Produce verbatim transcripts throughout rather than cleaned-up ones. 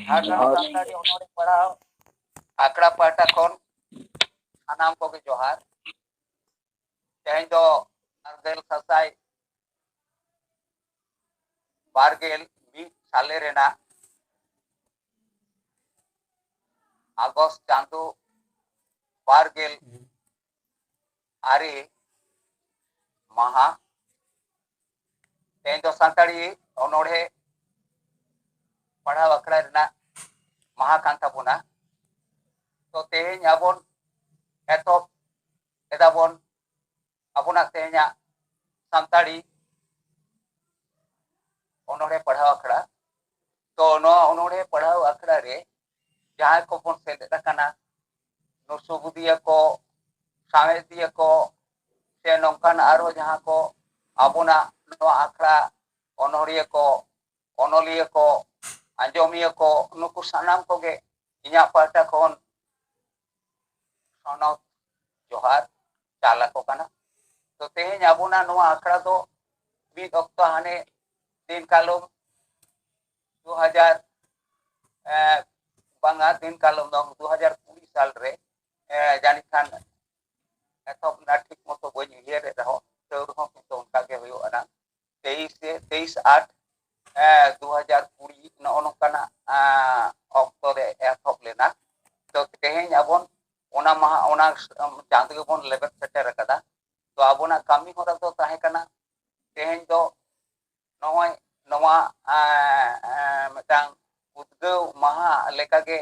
ᱡᱷᱟᱲᱠᱷᱚᱸᱰ ᱥᱟᱱᱛᱟᱲᱤ ᱚᱱᱚᱬᱦᱮ ᱯᱟᱲᱦᱟᱣ ᱟᱠᱷᱲᱟ ᱯᱟᱦᱴᱟ ᱠᱷᱚᱱ ᱥᱟᱱᱟᱢ ᱠᱚᱜᱮ ᱡᱚᱦᱟᱨ᱾ ᱛᱮᱦᱮᱧ ᱫᱚ ᱵᱟᱨᱜᱮᱞ ᱥᱟᱥᱟᱭ ᱵᱟᱨᱜᱮᱞ ᱢᱤᱫ ᱥᱟᱞᱮ ᱨᱮᱱᱟᱜ ᱟᱜᱚᱥᱴ ᱪᱟᱸᱫᱳ ᱵᱟᱨᱜᱮᱞ ᱟᱨᱮ ᱢᱟᱦᱟ᱾ ᱛᱮᱦᱮᱧ ᱫᱚ ᱥᱟᱱᱛᱟᱲᱤ ᱚᱱᱚᱬᱦᱮ ᱯᱟᱲᱦᱟᱣ ᱟᱠᱷᱲᱟ ᱨᱮᱱᱟᱜ ᱢᱟᱦᱟ ᱠᱟᱱ ᱛᱟᱵᱚᱱᱟ᱾ ᱛᱚ ᱛᱮᱦᱮᱧ ᱟᱵᱚᱱ ᱮᱛᱚᱦᱚᱵ ᱮᱫᱟᱵᱚᱱ ᱟᱵᱚᱱᱟᱜ ᱛᱮᱦᱮᱧᱟᱜ ᱥᱟᱱᱛᱟᱲᱤ ᱚᱱᱚᱬᱦᱮ ᱯᱟᱲᱦᱟᱣ ᱟᱠᱷᱲᱟ᱾ ᱛᱚ ᱱᱚᱣᱟ ᱚᱱᱚᱬᱦᱮ ᱯᱟᱲᱦᱟᱣ ᱟᱠᱷᱲᱟ ᱨᱮ ᱡᱟᱦᱟᱸᱭ ᱠᱚᱵᱚᱱ ᱥᱮᱞᱮᱫ ᱟᱠᱟᱱᱟ, ᱱᱩᱥᱩᱵᱩᱫᱤᱭᱟᱹ ᱠᱚ, ᱥᱟᱶᱦᱮᱫᱤᱭᱟᱹ ᱠᱚ, ᱥᱮ ᱱᱚᱝᱠᱟᱱ ᱟᱨᱦᱚᱸ ᱡᱟᱦᱟᱸ ᱠᱚ ᱟᱵᱚᱱᱟᱜ ᱱᱚᱣᱟ ᱟᱠᱷᱲᱟ ᱚᱱᱚᱬᱦᱤᱭᱟᱹ ᱠᱚ, ᱚᱱᱚᱞᱤᱭᱟᱹ ᱠᱚ, ᱟᱸᱡᱚᱢᱤᱭᱟᱹ ᱠᱚ, ᱱᱩᱠᱩ ᱥᱟᱱᱟᱢ ᱠᱚᱜᱮ ᱤᱧᱟᱹᱜ ᱯᱟᱦᱴᱟ ᱠᱷᱚᱱ ᱥᱚᱱᱚᱛ ᱡᱚᱦᱟᱨ ᱪᱟᱞ ᱟᱠᱚ ᱠᱟᱱᱟ᱾ ᱛᱚ ᱛᱮᱦᱮᱧ ᱟᱵᱚᱱᱟᱜ ᱱᱚᱣᱟ ᱟᱠᱷᱲᱟ ᱫᱚ ᱢᱤᱫ ᱚᱠᱛᱚ ᱦᱟᱱᱮ ᱫᱤᱱ ᱠᱟᱞᱚᱢ ᱫᱩ ᱦᱟᱡᱟᱨ, ᱮ, ᱵᱟᱝᱟ, ᱫᱤᱱ ᱠᱟᱞᱚᱢ ᱫᱚ ᱫᱩ ᱦᱟᱡᱟᱨ ᱠᱩᱲᱤ ᱥᱟᱞ ᱨᱮ, ᱮ, ᱡᱟᱹᱱᱤᱡ ᱠᱷᱟᱱ ᱮᱛᱚᱦᱚᱵ ᱮᱱᱟ, ᱴᱷᱤᱠ ᱢᱚᱛᱚ ᱵᱟᱹᱧ ᱩᱭᱦᱟᱹᱨᱮᱫ ᱨᱮᱦᱚᱸ, ᱛᱟᱹᱣ ᱨᱮᱦᱚᱸ ᱠᱤᱱᱛᱩ ᱚᱱᱠᱟ ᱜᱮ ᱦᱩᱭᱩᱜᱼᱟ ᱱᱟᱝ᱾ ᱛᱮᱭᱤᱥ ᱛᱮᱭᱤᱥ ᱟᱴ, ᱮ, ᱫᱩ ᱦᱟᱡᱟᱨ ᱠᱩᱲᱤ, ᱱᱚᱜᱼᱚ ᱱᱚᱝᱠᱟᱱᱟᱜ, ᱮ, ᱚᱠᱛᱚ ᱨᱮ ᱮᱛᱚᱦᱚᱵ ᱞᱮᱱᱟ᱾ ᱛᱚ ᱛᱮᱦᱮᱧ ᱟᱵᱚᱱ ᱚᱱᱟ ᱢᱟᱦᱟ, ᱚᱱᱟ ᱪᱟᱸᱫᱚ ᱜᱮᱵᱚᱱ ᱞᱮᱵᱮᱫ ᱥᱮᱴᱮᱨ ᱟᱠᱟᱫᱟ᱾ ᱛᱚ ᱟᱵᱚᱱᱟᱜ ᱠᱟᱹᱢᱤ ᱦᱚᱨᱟ ᱫᱚ ᱛᱟᱦᱮᱸ ᱠᱟᱱᱟ ᱛᱮᱦᱮᱧ ᱫᱚ ᱱᱚᱜᱼᱚᱭ ᱱᱚᱣᱟ, ᱮ, ᱮ, ᱢᱤᱫᱴᱟᱝ ᱩᱫᱽᱜᱟᱹᱣ ᱢᱟᱦᱟ ᱞᱮᱠᱟᱜᱮ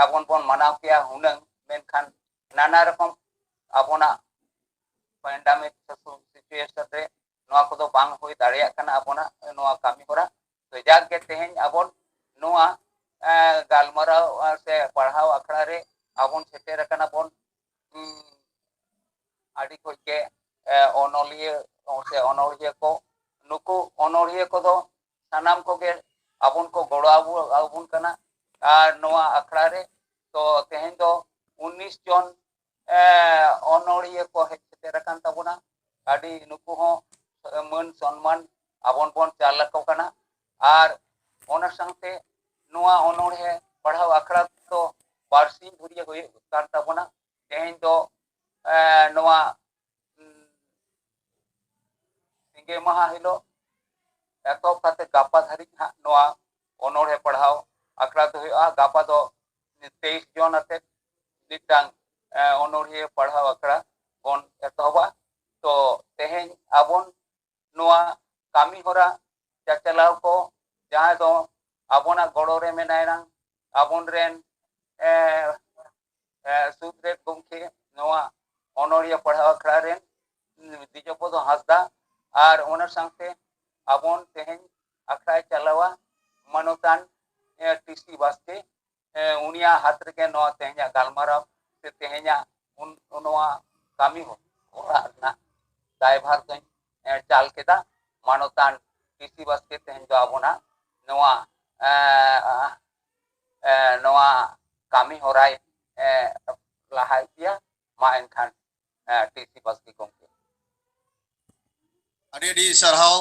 ᱟᱵᱚᱱ ᱵᱚᱱ ᱢᱟᱱᱟᱣ ᱠᱮᱭᱟ ᱦᱩᱱᱟᱹᱝ, ᱢᱮᱱᱠᱷᱟᱱ ᱱᱟᱱᱟ ᱨᱚᱠᱚᱢ ᱟᱵᱚᱱᱟᱜ ᱯᱮᱱᱰᱟᱢᱤᱠ ᱥᱤᱪᱩᱭᱮᱥᱚᱱ ᱨᱮ ᱱᱚᱣᱟ ᱠᱚᱫᱚ ᱵᱟᱝ ᱦᱩᱭ ᱫᱟᱲᱮᱭᱟᱜ ᱠᱟᱱᱟ ᱟᱵᱚᱱᱟᱜ ᱱᱚᱣᱟ ᱠᱟᱹᱢᱤ ᱦᱚᱨᱟ᱾ ᱛᱚ ᱡᱟᱠ ᱜᱮ ᱛᱮᱦᱮᱧ ᱟᱵᱚᱱ ᱱᱚᱣᱟ, ᱮ, ᱜᱟᱞᱢᱟᱨᱟᱣ, ᱮ, ᱥᱮ ᱯᱟᱲᱦᱟᱣ ᱟᱠᱷᱲᱟ ᱨᱮ ᱟᱵᱚᱱ ᱥᱮᱴᱮᱨ ᱟᱠᱟᱱᱟ ᱵᱚᱱ, ᱩᱸ, ᱟᱹᱰᱤ ᱠᱚᱡ ᱜᱮ, ᱮ, ᱚᱱᱚᱞᱤᱭᱟᱹ ᱥᱮ ᱚᱱᱚᱲᱦᱤᱭᱟᱹ ᱠᱚ, ᱱᱩᱠᱩ ᱚᱱᱚᱲᱦᱤᱭᱟᱹ ᱠᱚᱫᱚ ᱥᱟᱱᱟᱢ ᱠᱚᱜᱮ ᱟᱵᱚᱱ ᱠᱚ ᱜᱚᱲᱚ ᱟᱵᱚ-, ᱟᱵᱚᱱ ᱠᱟᱱᱟ᱾ ᱟᱨ ᱱᱚᱣᱟ ᱟᱠᱷᱲᱟ ᱨᱮ ᱛᱚ ᱛᱮᱦᱮᱧ ᱫᱚ ᱩᱱᱤᱥ ᱡᱚᱱ, ᱮ, ᱚᱱᱚᱲᱦᱤᱭᱟᱹ ᱠᱚ ᱦᱮᱡ ᱥᱮᱴᱮᱨ ᱟᱠᱟᱱ ᱛᱟᱵᱚᱱᱟ᱾ ᱟᱹᱰᱤ ᱱᱩᱠᱩ ᱦᱚᱸ ᱢᱟᱹᱱ ᱥᱚᱱᱢᱟᱱ ᱟᱵᱚᱱ ᱵᱚᱱ ᱪᱟᱞ ᱟᱠᱚ ᱠᱟᱱᱟ᱾ ᱟᱨ ᱚᱱᱟ ᱥᱟᱶᱛᱮ ᱱᱚᱣᱟ ᱚᱱᱚᱬᱦᱮ ᱯᱟᱲᱦᱟᱣ ᱟᱠᱷᱲᱟ ᱫᱚ ᱵᱟᱨᱥᱤᱧ ᱫᱷᱩᱨᱤᱭᱟᱹ ᱦᱩᱭᱩᱜ ᱠᱟᱱ ᱛᱟᱵᱚᱱᱟ᱾ ᱛᱮᱦᱮᱧ ᱫᱚ ᱱᱚᱣᱟ ᱥᱤᱸᱜᱮ ᱢᱟᱦᱟ ᱦᱤᱞᱳᱜ ᱮᱛᱚᱦᱚᱵ ᱠᱟᱛᱮ ᱜᱟᱯᱟ ᱫᱷᱟᱹᱨᱤᱡ ᱦᱟᱸᱜ ᱱᱚᱣᱟ ᱚᱱᱚᱬᱦᱮ ᱯᱟᱲᱦᱟᱣ ᱟᱠᱷᱲᱟ ᱫᱚ ᱦᱩᱭᱩᱜᱼᱟ᱾ ᱜᱟᱯᱟ ᱫᱚ ᱛᱮᱭᱤᱥ ᱡᱚᱱ ᱟᱛᱮ ᱢᱤᱫᱴᱟᱝ ᱚᱱᱚᱬᱦᱤᱭᱟᱹ ᱯᱟᱲᱦᱟᱣ ᱟᱠᱷᱲᱟ ᱵᱚᱱ ᱮᱛᱚᱦᱚᱵᱟ᱾ ᱛᱚ ᱛᱮᱦᱮᱧ ᱟᱵᱚᱱ ᱱᱚᱣᱟ ᱠᱟᱹᱢᱤ ᱦᱚᱨᱟ ᱪᱟᱪᱟᱞᱟᱣ ᱠᱚ, ᱡᱟᱦᱟᱸᱭ ᱫᱚ ᱟᱵᱚᱱᱟᱜ ᱜᱚᱲᱚ ᱨᱮ ᱢᱮᱱᱟᱭᱟ, ᱟᱵᱚᱱ ᱨᱮᱱ ᱥᱩᱫᱨᱮᱛ ᱜᱚᱢᱠᱮ, ᱱᱚᱣᱟ ᱚᱱᱚᱬᱦᱤᱭᱟᱹ ᱯᱟᱲᱦᱟᱣ ᱟᱠᱷᱲᱟ ᱨᱮᱱ ᱫᱤᱡᱚᱯᱚᱫᱚ ᱦᱟᱸᱥᱫᱟ, ᱟᱨ ᱚᱱᱟ ᱥᱟᱶᱛᱮ ᱟᱵᱚᱱ ᱛᱮᱦᱮᱧ ᱟᱠᱷᱲᱟᱭ ᱪᱟᱞᱟᱣᱟ ᱢᱟᱱᱚᱛᱟᱱ ᱴᱤ ᱥᱤ ᱵᱟᱥᱠᱮ᱾ ᱩᱱᱤᱭᱟᱜ ᱦᱟᱛ ᱨᱮᱜᱮ ᱱᱚᱣᱟ ᱛᱮᱦᱮᱧᱟᱜ ᱜᱟᱞᱢᱟᱨᱟᱣ ᱥᱮ ᱛᱮᱦᱮᱧᱟᱜ ᱱᱚᱣᱟ ᱠᱟᱹᱢᱤ ᱦᱚᱨᱟ ᱨᱮᱱᱟᱜ ᱫᱟᱭᱵᱷᱟᱨ ᱫᱚᱧ ᱪᱟᱞ ᱠᱮᱫᱟ᱾ ᱢᱟᱱᱚᱛᱟᱱ ᱴᱤ ᱥᱤ ᱵᱟᱥᱠᱮ ᱛᱮᱦᱮᱧ ᱫᱚ ᱟᱵᱚᱱᱟᱜ ᱱᱚᱣᱟ ᱱᱚᱣᱟ ᱠᱟᱹᱢᱤ ᱦᱚᱨᱟᱭ ᱞᱟᱦᱟ ᱤᱫᱤᱭᱟ᱾ ᱢᱟ ᱮᱱᱠᱷᱟᱱ ᱴᱤ ᱥᱤ ᱵᱟᱥᱠᱮ ᱜᱚᱢᱠᱮ᱾ ᱟᱹᱰᱤ ᱟᱹᱰᱤ ᱥᱟᱨᱦᱟᱣ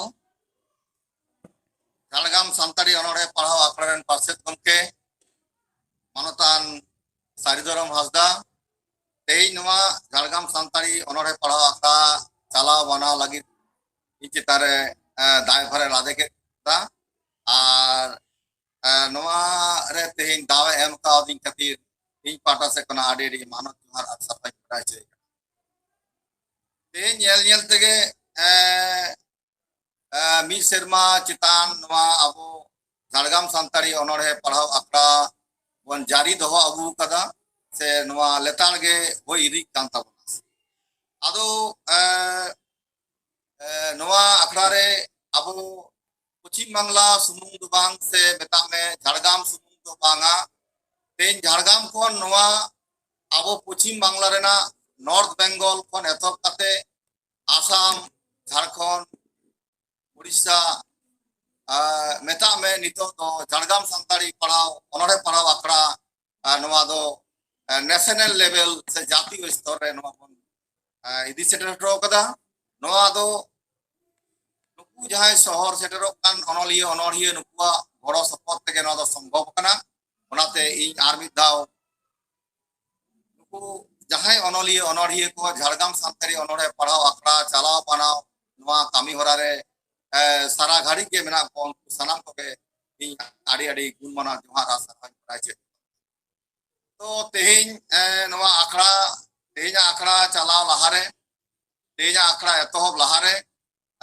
ᱡᱷᱟᱲᱜᱨᱟᱢ ᱥᱟᱱᱛᱟᱲᱤ ᱚᱱᱚᱬᱦᱮ ᱯᱟᱲᱦᱟᱣ ᱟᱠᱷᱲᱟ ᱨᱮᱱ ᱯᱟᱨᱥᱮᱛ ᱜᱚᱢᱠᱮ ᱢᱟᱱᱚᱛᱟᱱ ᱥᱟᱹᱨᱤ ᱫᱷᱚᱨᱚᱢ ᱦᱟᱸᱥᱫᱟ᱾ ᱛᱮᱦᱮᱧ ᱱᱚᱣᱟ ᱡᱷᱟᱲᱜᱨᱟᱢ ᱥᱟᱱᱛᱟᱲᱤ ᱚᱱᱚᱬᱦᱮ ᱯᱟᱲᱦᱟᱣ ᱟᱠᱷᱲᱟ ᱪᱟᱞᱟᱣ ᱵᱟᱱᱟᱣ ᱞᱟᱹᱜᱤᱫ ᱤᱧ ᱪᱮᱛᱟᱱ ᱨᱮ ᱫᱟᱭᱵᱷᱟᱨᱮ ᱞᱟᱫᱮ ᱠᱮᱫᱟ᱾ ᱟᱨ ᱱᱚᱣᱟ ᱨᱮ ᱛᱮᱦᱮᱧ ᱫᱟᱣ ᱮ ᱮᱢ ᱠᱟᱣᱫᱤᱧ ᱠᱷᱟᱹᱛᱤᱨ ᱤᱧ ᱯᱟᱦᱴᱟ ᱥᱮᱫ ᱠᱷᱚᱱᱟᱜ ᱟᱹᱰᱤ ᱟᱹᱰᱤ ᱢᱟᱱᱚᱛ ᱡᱚᱦᱟᱨ ᱟᱨ ᱥᱟᱨᱦᱟᱣ ᱤᱧ ᱵᱟᱲᱟᱭ ᱦᱚᱪᱚᱭᱮᱫ ᱠᱟᱱᱟ᱾ ᱛᱮᱦᱮᱧ ᱧᱮᱞ ᱧᱮᱞ ᱛᱮᱜᱮ ᱢᱤᱫ ᱥᱮᱨᱢᱟ ᱪᱮᱛᱟᱱ ᱱᱚᱣᱟ ᱟᱵᱚ ᱡᱷᱟᱲᱜᱨᱟᱢ ᱥᱟᱱᱛᱟᱲᱤ ᱚᱱᱚᱬᱦᱮ ᱯᱟᱲᱦᱟᱣ ᱟᱠᱷᱲᱟ ᱵᱚᱱ ᱡᱟᱹᱨᱤ ᱫᱚᱦᱚ ᱟᱹᱜᱩ ᱟᱠᱟᱫᱟ, ᱥᱮ ᱱᱚᱣᱟ ᱞᱮᱛᱟᱲ ᱜᱮ ᱦᱩᱭ ᱤᱫᱤᱜ ᱠᱟᱱ ᱛᱟᱵᱚᱱᱟ᱾ ᱟᱫᱚ ᱱᱚᱣᱟ ᱟᱠᱷᱲᱟ ᱨᱮ ᱟᱵᱚ ᱯᱚᱪᱷᱤᱢ ᱵᱟᱝᱞᱟ ᱥᱩᱢᱩᱝ ᱫᱚ ᱵᱟᱝ, ᱥᱮ ᱢᱮᱛᱟᱜ ᱢᱮ ᱡᱷᱟᱲᱜᱨᱟᱢ ᱥᱩᱢᱩᱝ ᱫᱚ ᱵᱟᱝᱟ, ᱛᱮᱦᱮᱧ ᱡᱷᱟᱲᱜᱨᱟᱢ ᱠᱷᱚᱱ ᱱᱚᱣᱟ ᱟᱵᱚ ᱯᱚᱪᱷᱤᱢ ᱵᱟᱝᱞᱟ ᱨᱮᱱᱟᱜ ᱱᱚᱨᱛᱷ ᱵᱮᱝᱜᱚᱞ ᱠᱷᱚᱱ ᱮᱛᱚᱦᱚᱵ ᱠᱟᱛᱮ ᱟᱥᱟᱢ, ᱡᱷᱟᱲᱠᱷᱚᱸᱰ, ᱩᱲᱤᱥᱥᱟ, ᱢᱮᱛᱟᱜ ᱢᱮ ᱱᱤᱛᱚᱜ ᱫᱚ ᱡᱷᱟᱲᱜᱨᱟᱢ ᱥᱟᱱᱛᱟᱲᱤ ᱯᱟᱲᱦᱟᱣ ᱚᱱᱚᱬᱦᱮ ᱯᱟᱲᱦᱟᱣ ᱟᱠᱷᱲᱟ ᱱᱚᱣᱟ ᱫᱚ ᱱᱮᱥᱱᱟᱞ ᱞᱮᱵᱮᱞ ᱥᱮ ᱡᱟᱹᱛᱤᱭᱚ ᱥᱛᱚᱨ ᱨᱮ ᱱᱚᱣᱟ ᱵᱚᱱ ᱤᱫᱤ ᱥᱮᱴᱮᱨ ᱦᱚᱴᱚ ᱠᱟᱫᱟ᱾ ᱱᱚᱣᱟ ᱫᱚ ᱱᱩᱠᱩ ᱡᱟᱦᱟᱸᱭ ᱥᱚᱦᱚᱨ ᱥᱮᱴᱮᱨᱚᱜ ᱠᱟᱱ ᱚᱱᱚᱞᱤᱭᱟᱹ ᱚᱱᱚᱬᱦᱤᱭᱟᱹ, ᱱᱩᱠᱩᱣᱟᱜ ᱜᱚᱲᱚ ᱥᱚᱯᱚᱦᱚᱫ ᱛᱮᱜᱮ ᱱᱚᱣᱟ ᱫᱚ ᱥᱚᱢᱵᱷᱚᱵ ᱤᱧ ᱟᱨ ᱢᱤᱫ ᱫᱷᱟᱣ ᱱᱩᱠᱩ ᱡᱟᱦᱟᱸᱭ ᱚᱱᱚᱞᱤᱭᱟᱹ ᱚᱱᱚᱲᱦᱤᱭᱟᱹ ᱠᱚ ᱡᱷᱟᱲᱜᱨᱟᱢ ᱥᱟᱱᱛᱟᱲᱤ ᱚᱱᱚᱲᱦᱮ ᱯᱟᱲᱦᱟᱣ ᱟᱠᱷᱲᱟ ᱪᱟᱞᱟᱣ ᱵᱟᱱᱟᱣ ᱱᱚᱣᱟ ᱠᱟᱹᱢᱤ ᱦᱚᱨᱟ ᱨᱮ, ᱮ, ᱥᱟᱨᱟ ᱜᱷᱟᱹᱲᱤᱡ ᱜᱮ ᱢᱮᱱᱟᱜ ᱠᱚᱣᱟ, ᱩᱱᱠᱩ ᱥᱟᱱᱟᱢ ᱠᱚᱜᱮ ᱤᱧ ᱟᱹᱰᱤ ᱟᱹᱰᱤ ᱜᱩᱱ ᱢᱟᱱᱟᱣ ᱡᱚᱦᱟᱨ ᱟᱨ ᱥᱟᱨᱦᱟᱣ ᱤᱧ ᱵᱟᱲᱟᱭ ᱦᱚᱪᱚᱭᱮᱫ ᱠᱚᱣᱟ᱾ ᱛᱚ ᱛᱮᱦᱮᱧ, ᱮ, ᱱᱚᱣᱟ ᱟᱠᱷᱲᱟ, ᱛᱮᱦᱮᱧᱟᱜ ᱟᱠᱷᱲᱟ ᱪᱟᱞᱟᱣ ᱞᱟᱦᱟᱨᱮ, ᱛᱮᱦᱮᱧᱟᱜ ᱟᱠᱷᱲᱟ ᱮᱛᱚᱦᱚᱵ ᱞᱟᱦᱟᱨᱮ,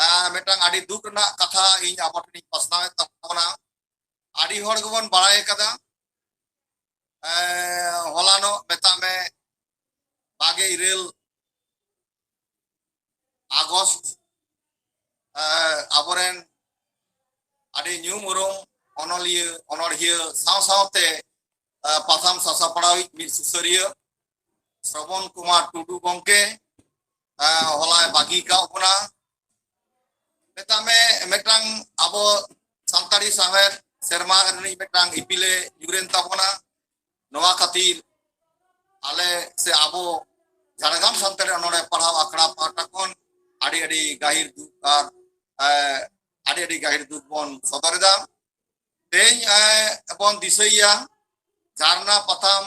ᱮ, ᱢᱤᱫᱴᱟᱝ ᱟᱹᱰᱤ ᱫᱩᱠ ᱨᱮᱱᱟᱜ ᱠᱟᱛᱷᱟ ᱤᱧ ᱟᱵᱚ ᱴᱷᱮᱱᱤᱧ ᱯᱟᱥᱱᱟᱣᱮᱫ ᱛᱟᱵᱚᱱᱟ᱾ ᱟᱹᱰᱤ ᱦᱚᱲ ᱜᱮᱵᱚᱱ ᱵᱟᱲᱟᱭ ᱠᱟᱫᱟ, ᱮ, ᱦᱚᱞᱟᱱᱚᱜ ᱢᱮᱛᱟᱜ ᱢᱮ ᱵᱟᱜᱮ ᱤᱨᱟᱹᱞ ᱟᱜᱚᱥᱴ, ᱮ, ᱟᱵᱚᱨᱮᱱ ᱟᱹᱰᱤ ᱧᱩᱢ ᱩᱨᱩᱢ ᱚᱱᱚᱞᱤᱭᱟᱹ, ᱚᱱᱚᱲᱦᱤᱭᱟᱹ ᱥᱟᱶ ᱥᱟᱶᱛᱮ, ᱮ, ᱯᱟᱛᱷᱟᱢ ᱥᱟᱥᱟᱯᱲᱟᱣᱤᱡ ᱢᱤᱫ ᱥᱩᱥᱟᱹᱨᱤᱭᱟᱹ ᱥᱨᱚᱵᱚᱱ ᱠᱩᱢᱟᱨ ᱴᱩᱰᱩ ᱜᱚᱢᱠᱮ, ᱮ, ᱦᱚᱞᱟᱭ ᱵᱟᱹᱜᱤ ᱠᱟᱜ ᱵᱚᱱᱟ᱾ ᱢᱮᱛᱟᱜ ᱢᱮ, ᱢᱤᱫᱴᱟᱝ ᱟᱵᱚ ᱥᱟᱱᱛᱟᱲᱤ ᱥᱟᱶᱦᱮᱫ ᱥᱮᱨᱢᱟ ᱨᱤᱱᱤᱡ ᱢᱤᱫᱴᱟᱝ ᱤᱯᱤᱞᱮ ᱧᱩᱨᱮᱱ ᱛᱟᱵᱚᱱᱟ᱾ ᱱᱚᱣᱟ ᱠᱷᱟᱹᱛᱤᱨ ᱟᱞᱮ ᱥᱮ ᱟᱵᱚ ᱡᱷᱟᱲᱜᱨᱟᱢ ᱥᱟᱱᱛᱟᱲᱤ ᱚᱱᱚᱲᱦᱮ ᱯᱟᱲᱦᱟᱣ ᱟᱠᱷᱲᱟ ᱯᱟᱦᱴᱟ ᱠᱷᱚᱱ ᱟᱹᱰᱤ ᱟᱹᱰᱤ ᱜᱟᱹᱦᱤᱨ ᱫᱩᱠ ᱟᱨ, ᱮ, ᱟᱹᱰᱤ ᱟᱹᱰᱤ ᱜᱟᱹᱦᱤᱨ ᱫᱩᱠ ᱵᱚᱱ ᱥᱚᱫᱚᱨ ᱮᱫᱟ᱾ ᱛᱮᱦᱮᱧ, ᱮ, ᱵᱚᱱ ᱫᱤᱥᱟᱹᱭᱮᱭᱟ ᱡᱷᱟᱨᱱᱟ ᱯᱟᱛᱷᱟᱢ,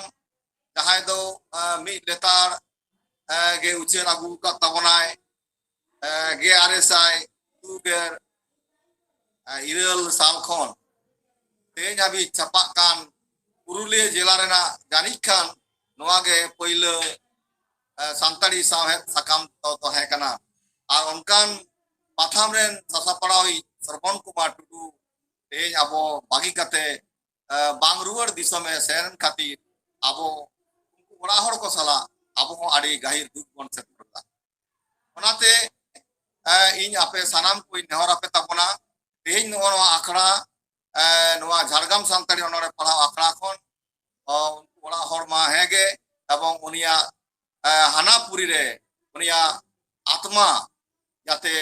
ᱡᱟᱦᱟᱸᱭ ᱫᱚ, ᱮ, ᱢᱤᱫ ᱞᱮᱛᱟᱲ, ᱮ, ᱜᱮ ᱩᱪᱷᱟᱹᱱ ᱟᱹᱜᱩ ᱟᱠᱟᱫ ᱛᱟᱵᱚᱱᱟᱭ, ᱮ, ᱜᱮᱞ ᱟᱨᱮ ᱥᱟᱭ ᱛᱩᱨᱩᱭ ᱜᱮᱞ ᱤᱨᱟᱹᱞ ᱥᱟᱞ ᱠᱷᱚᱱ ᱛᱮᱦᱮᱧ ᱦᱟᱹᱵᱤᱡ ᱪᱷᱟᱯᱟᱜ ᱠᱟᱱ ᱯᱩᱨᱩᱞᱤᱭᱟᱹ ᱡᱮᱞᱟ ᱨᱮᱱᱟᱜ ᱡᱟᱹᱱᱤᱡ ᱠᱷᱟᱱ ᱱᱚᱣᱟ ᱜᱮ ᱯᱳᱭᱞᱳ, ᱮ, ᱥᱟᱱᱛᱟᱲᱤ ᱥᱟᱶᱦᱮᱫ ᱥᱟᱠᱟᱢ ᱫᱚ ᱛᱟᱦᱮᱸ ᱠᱟᱱᱟ᱾ ᱟᱨ ᱚᱱᱠᱟᱱ ᱯᱟᱛᱷᱟᱢ ᱨᱮᱱ ᱥᱟᱥᱟᱯᱲᱟᱣᱤᱡ ᱥᱨᱚᱵᱚᱱ ᱠᱩᱢᱟᱨ ᱴᱩᱰᱩ ᱛᱮᱦᱮᱧ ᱟᱵᱚ ᱵᱟᱹᱜᱤ ᱠᱟᱛᱮ, ᱮ, ᱵᱟᱝ ᱨᱩᱣᱟᱹᱲ ᱫᱤᱥᱚᱢᱮ ᱥᱮᱱ ᱠᱷᱟᱹᱛᱤᱨ ᱟᱵᱚ ᱩᱱᱠᱩ ᱚᱲᱟᱜ ᱦᱚᱲ ᱠᱚ ᱥᱟᱞᱟᱜ ᱟᱵᱚ ᱦᱚᱸ ᱟᱹᱰᱤ ᱜᱟᱹᱦᱤᱨ ᱫᱩᱠ ᱵᱚᱱ ᱥᱮᱴᱮᱨ ᱮᱫᱟ᱾ ᱚᱱᱟᱛᱮ, ᱮ, ᱤᱧ ᱟᱯᱮ ᱥᱟᱱᱟᱢ ᱠᱚᱧ ᱱᱮᱦᱚᱨ ᱟᱯᱮ ᱛᱟᱵᱚᱱᱟ, ᱛᱮᱦᱮᱧ ᱱᱚᱜᱼᱚ ᱱᱚᱣᱟ ᱟᱠᱷᱲᱟ, ᱮ, ᱱᱚᱣᱟ ᱡᱷᱟᱲᱜᱨᱟᱢ ᱥᱟᱱᱛᱟᱲᱤ ᱚᱱᱚᱲᱦᱮ ᱯᱟᱲᱦᱟᱣ ᱟᱠᱷᱲᱟ ᱠᱷᱚᱱ, ᱚ, ᱩᱱᱠᱩ ᱚᱲᱟᱜ ᱦᱚᱲ ᱢᱟ ᱦᱮᱸᱜᱮ, ᱮᱵᱚᱝ ᱩᱱᱤᱭᱟᱜ, ᱮ, ᱦᱟᱱᱟ ᱯᱩᱨᱤ ᱨᱮ ᱩᱱᱤᱭᱟᱜ ᱟᱛᱢᱟ ᱡᱟᱛᱮ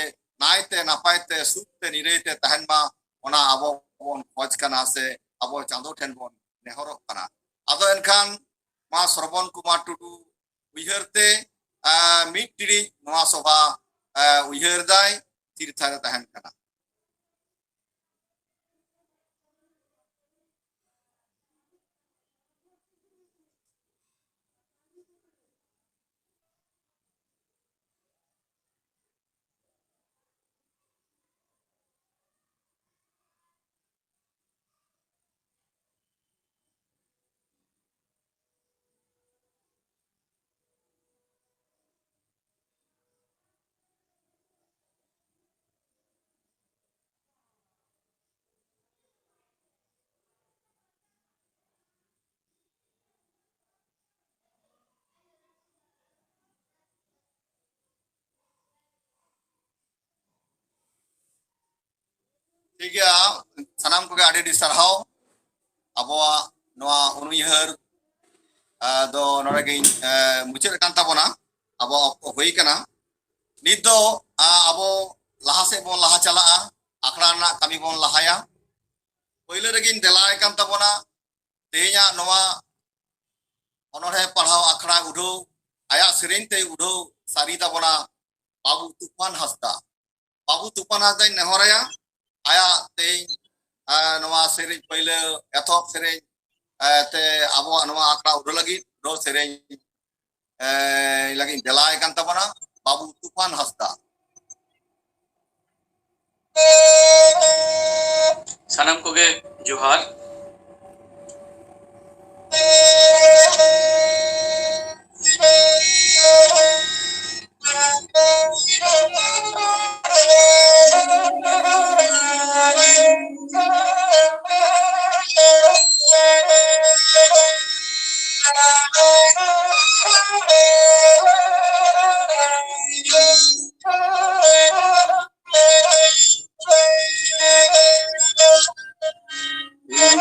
ᱱᱟᱭᱛᱮ ᱱᱟᱯᱟᱭ ᱛᱮ ᱥᱩᱠ ᱛᱮ ᱱᱤᱨᱟᱹᱭ ᱛᱮ ᱛᱟᱦᱮᱱ ᱢᱟ, ᱚᱱᱟ ᱟᱵᱚ ᱵᱚᱱ ᱠᱷᱚᱡᱽ ᱠᱟᱱᱟ ᱥᱮ ᱟᱵᱚ ᱪᱟᱸᱫᱚ ᱴᱷᱮᱱ ᱵᱚᱱ ᱱᱮᱦᱚᱨᱚᱜ ᱠᱟᱱᱟ᱾ ᱟᱫᱚ ᱮᱱᱠᱷᱟᱱ ᱢᱟ ᱥᱨᱚᱵᱚᱱ ᱠᱩᱢᱟᱨ ᱴᱩᱰᱩ ᱩᱭᱦᱟᱹᱨ ᱛᱮ, ᱟ, ᱢᱤᱫ ᱴᱤᱲᱤᱡ ᱱᱚᱣᱟ ᱥᱚᱵᱷᱟ, ᱟ, ᱩᱭᱦᱟᱹᱨ ᱫᱟᱭ, ᱛᱷᱤᱨ ᱛᱷᱟᱨ ᱮ ᱛᱟᱦᱮᱱ ᱠᱟᱱᱟ᱾ ᱴᱷᱤᱠ ᱜᱮᱭᱟ, ᱥᱟᱱᱟᱢ ᱠᱚᱜᱮ ᱟᱹᱰᱤ ᱟᱹᱰᱤ ᱥᱟᱨᱦᱟᱣ᱾ ᱟᱵᱚᱣᱟᱜ ᱱᱚᱣᱟ ᱩᱱᱩᱭᱦᱟᱹᱨ, ᱟ, ᱫᱚ ᱱᱚᱰᱮ ᱜᱤᱧ, ᱮ, ᱢᱩᱪᱟᱹᱫ ᱟᱠᱟᱱ ᱛᱟᱵᱚᱱᱟ᱾ ᱟᱵᱚᱣᱟᱜ ᱚᱠᱛᱚ ᱦᱩᱭ ᱟᱠᱟᱱᱟ᱾ ᱱᱤᱛ ᱫᱚ, ᱟ, ᱟᱵᱚ ᱞᱟᱦᱟ ᱥᱮᱫ ᱵᱚᱱ ᱞᱟᱦᱟ ᱪᱟᱞᱟᱜᱼᱟ, ᱟᱠᱷᱲᱟ ᱨᱮᱱᱟᱜ ᱠᱟᱹᱢᱤ ᱵᱚᱱ ᱞᱟᱦᱟᱭᱟ᱾ ᱯᱳᱭᱞᱳ ᱨᱮᱜᱤᱧ ᱫᱮᱞᱟᱭ ᱠᱟᱱ ᱛᱟᱵᱚᱱᱟ ᱛᱮᱦᱮᱧᱟᱜ ᱱᱚᱣᱟ ᱚᱱᱚᱬᱦᱮ ᱯᱟᱲᱦᱟᱣ ᱟᱠᱷᱲᱟ ᱩᱰᱷᱟᱹᱣ, ᱟᱭᱟᱜ ᱥᱮᱨᱮᱧ ᱛᱮᱭ ᱩᱰᱷᱟᱹᱣ ᱥᱟᱹᱨᱤ ᱛᱟᱵᱚᱱᱟ ᱵᱟᱹᱵᱩ ᱛᱩᱯᱷᱟᱱ ᱦᱟᱸᱥᱫᱟ᱾ ᱵᱟᱹᱵᱩ ᱛᱩᱯᱷᱟᱱ ᱦᱟᱸᱥᱫᱟᱧ ᱱᱮᱦᱚᱨᱟᱭᱟ, ᱟᱭᱟᱜ ᱛᱮᱦᱮᱧ, ᱮ, ᱱᱚᱣᱟ ᱥᱮᱨᱮᱧ ᱯᱟᱹᱭᱞᱟᱹ ᱮᱛᱚᱦᱚᱵ ᱥᱮᱨᱮᱧ, ᱮ, ᱛᱮ ᱟᱵᱚᱣᱟᱜ ᱱᱚᱣᱟ ᱟᱠᱷᱲᱟ ᱩᱰᱷᱟᱹᱣ ᱞᱟᱹᱜᱤᱫ, ᱩᱰᱷᱟᱹᱣ ᱥᱮᱨᱮᱧ, ᱮ, ᱞᱟᱹᱜᱤᱫ ᱫᱮᱞᱟᱭ ᱠᱟᱱ ᱛᱟᱵᱚᱱᱟ ᱵᱟᱹᱵᱩ ᱛᱩᱯᱷᱟᱱ ᱦᱟᱸᱥᱫᱟ᱾ ᱥᱟᱱᱟᱢ ᱠᱚᱜᱮ ᱡᱚᱦᱟᱨ᱾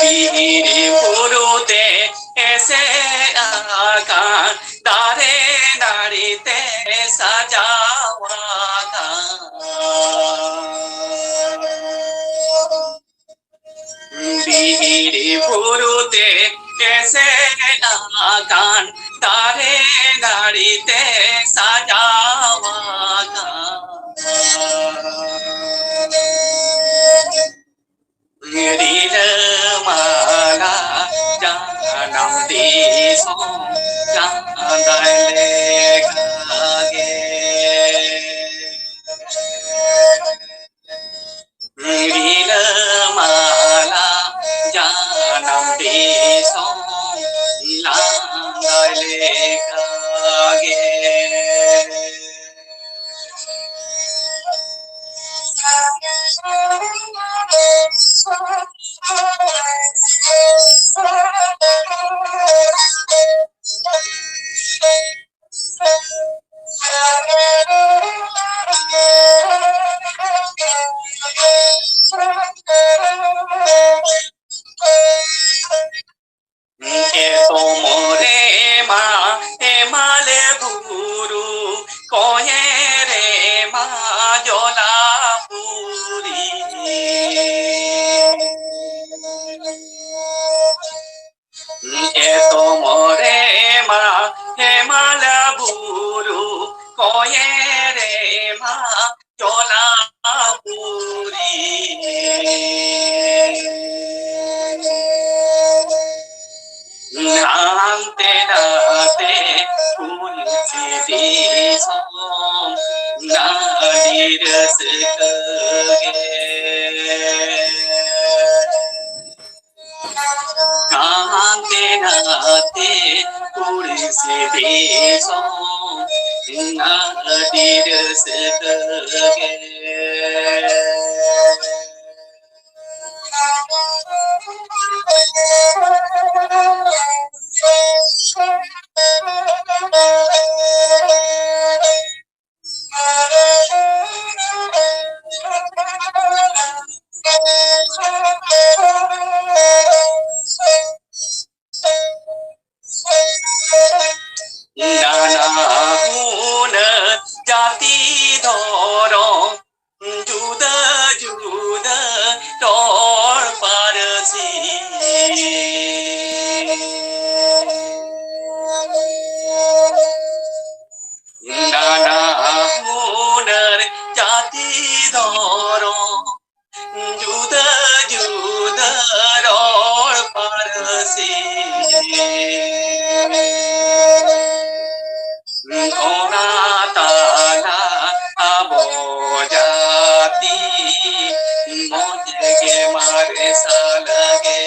ᱵᱤᱦᱤᱨᱤ ᱵᱩᱨᱩ ᱛᱮ ᱮᱥᱮᱫ ᱟᱠᱟᱱ, ᱫᱟᱨᱮ ᱱᱟᱹᱲᱤ ᱛᱮ ᱥᱟᱡᱟᱣ ᱟᱠᱟᱱ᱾ ᱵᱤᱦᱤᱨᱤ ᱵᱩᱨᱩ ᱛᱮ ᱮᱥᱮᱫ ᱟᱠᱟᱱ, ᱫᱟᱨᱮ ᱱᱟᱹᱲᱤ ᱛᱮ ᱥᱟᱡᱟᱣ ᱟᱠᱟᱱ᱾ ᱨᱤᱞᱟᱹᱢᱟᱞᱟ ᱡᱟᱱᱟᱢ ᱫᱤᱥᱚᱢ ᱪᱟᱸᱫᱟᱭ ᱞᱮᱠᱟᱜᱮ᱾ ᱨᱤᱞᱟᱹᱢᱟᱞᱟ ᱡᱟᱱᱟᱢ ᱫᱤᱥᱚᱢ ᱞᱟᱸᱫᱟᱭ ᱞᱮᱠᱟᱜᱮ᱾ ᱮᱛᱚᱢ ᱨᱮᱢᱟ ᱦᱮᱢᱟᱞ ᱵᱩᱨᱩ, ᱠᱚᱭᱮ ᱨᱮᱢᱟ ᱡᱚᱞᱟ ᱯᱩᱨᱤ᱾ ᱦᱟᱱᱛᱮ ᱱᱟᱛᱮ ᱠᱩᱞᱥᱤ ᱫᱤᱥᱚᱢ, ᱱᱟᱹᱰᱤ ᱨᱟᱹᱥᱠᱟᱹ ᱜᱮ᱾ ᱦᱟᱱᱛᱮ ᱱᱟᱛᱮ ᱠᱩᱲᱤᱥᱤ ᱫᱤᱥᱚᱢ, ᱟᱹᱰᱤ ᱨᱟᱹᱥᱠᱟᱹ ᱜᱮ᱾ ᱱᱟᱱᱟ ᱦᱩᱱᱟᱹᱨ ᱡᱟᱹᱛᱤ ᱫᱷᱚᱨᱚᱢ, ᱡᱩᱫᱟᱹ ᱡᱩᱫᱟᱹ ᱨᱚᱲ ᱯᱟᱹᱨᱥᱤ᱾ ᱱᱟᱱᱟ ᱦᱩᱱᱟᱹᱨ ᱡᱟᱹᱛᱤ ᱫᱷᱚᱨᱚᱢ, ᱡᱩᱫᱟᱹ ᱡᱩᱫᱟᱹ ᱨᱚᱲ ᱯᱟᱹᱨᱥᱤ᱾ ᱚᱱᱟ ᱛᱟᱞᱟ ᱟᱵᱚ ᱡᱟᱹᱛᱤ ᱢᱚᱡᱽ ᱜᱮ ᱢᱟᱨᱥᱟᱞ ᱜᱮ᱾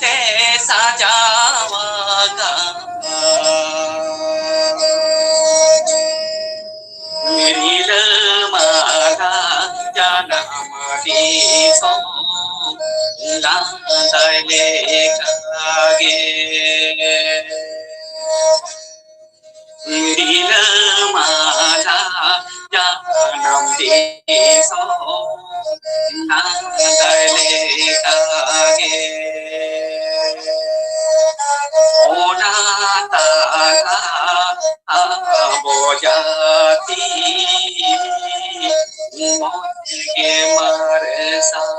ᱛᱮ ᱥᱟᱡᱟᱣ ᱟᱠᱟᱱ ᱨᱤᱞᱟᱹᱢᱟᱞᱟ ᱡᱟᱱᱟᱢ ᱫᱤᱥᱚᱢ ᱞᱟᱸᱫᱟᱭ ᱞᱮᱠᱟᱜᱮ᱾ ᱨᱤᱞᱟᱹᱢᱟᱞᱟ ᱡᱟᱱᱟᱢ ᱫᱤᱥᱚᱢ ᱱᱟᱸᱫᱟᱭ ᱞᱮᱠᱟᱜᱮ᱾ ᱚᱱᱟ ᱛᱟᱞᱟ ᱟᱵᱚ ᱡᱟᱹᱛᱤ ᱢᱚᱡᱽ ᱜᱮ ᱢᱟᱨᱥᱟᱞ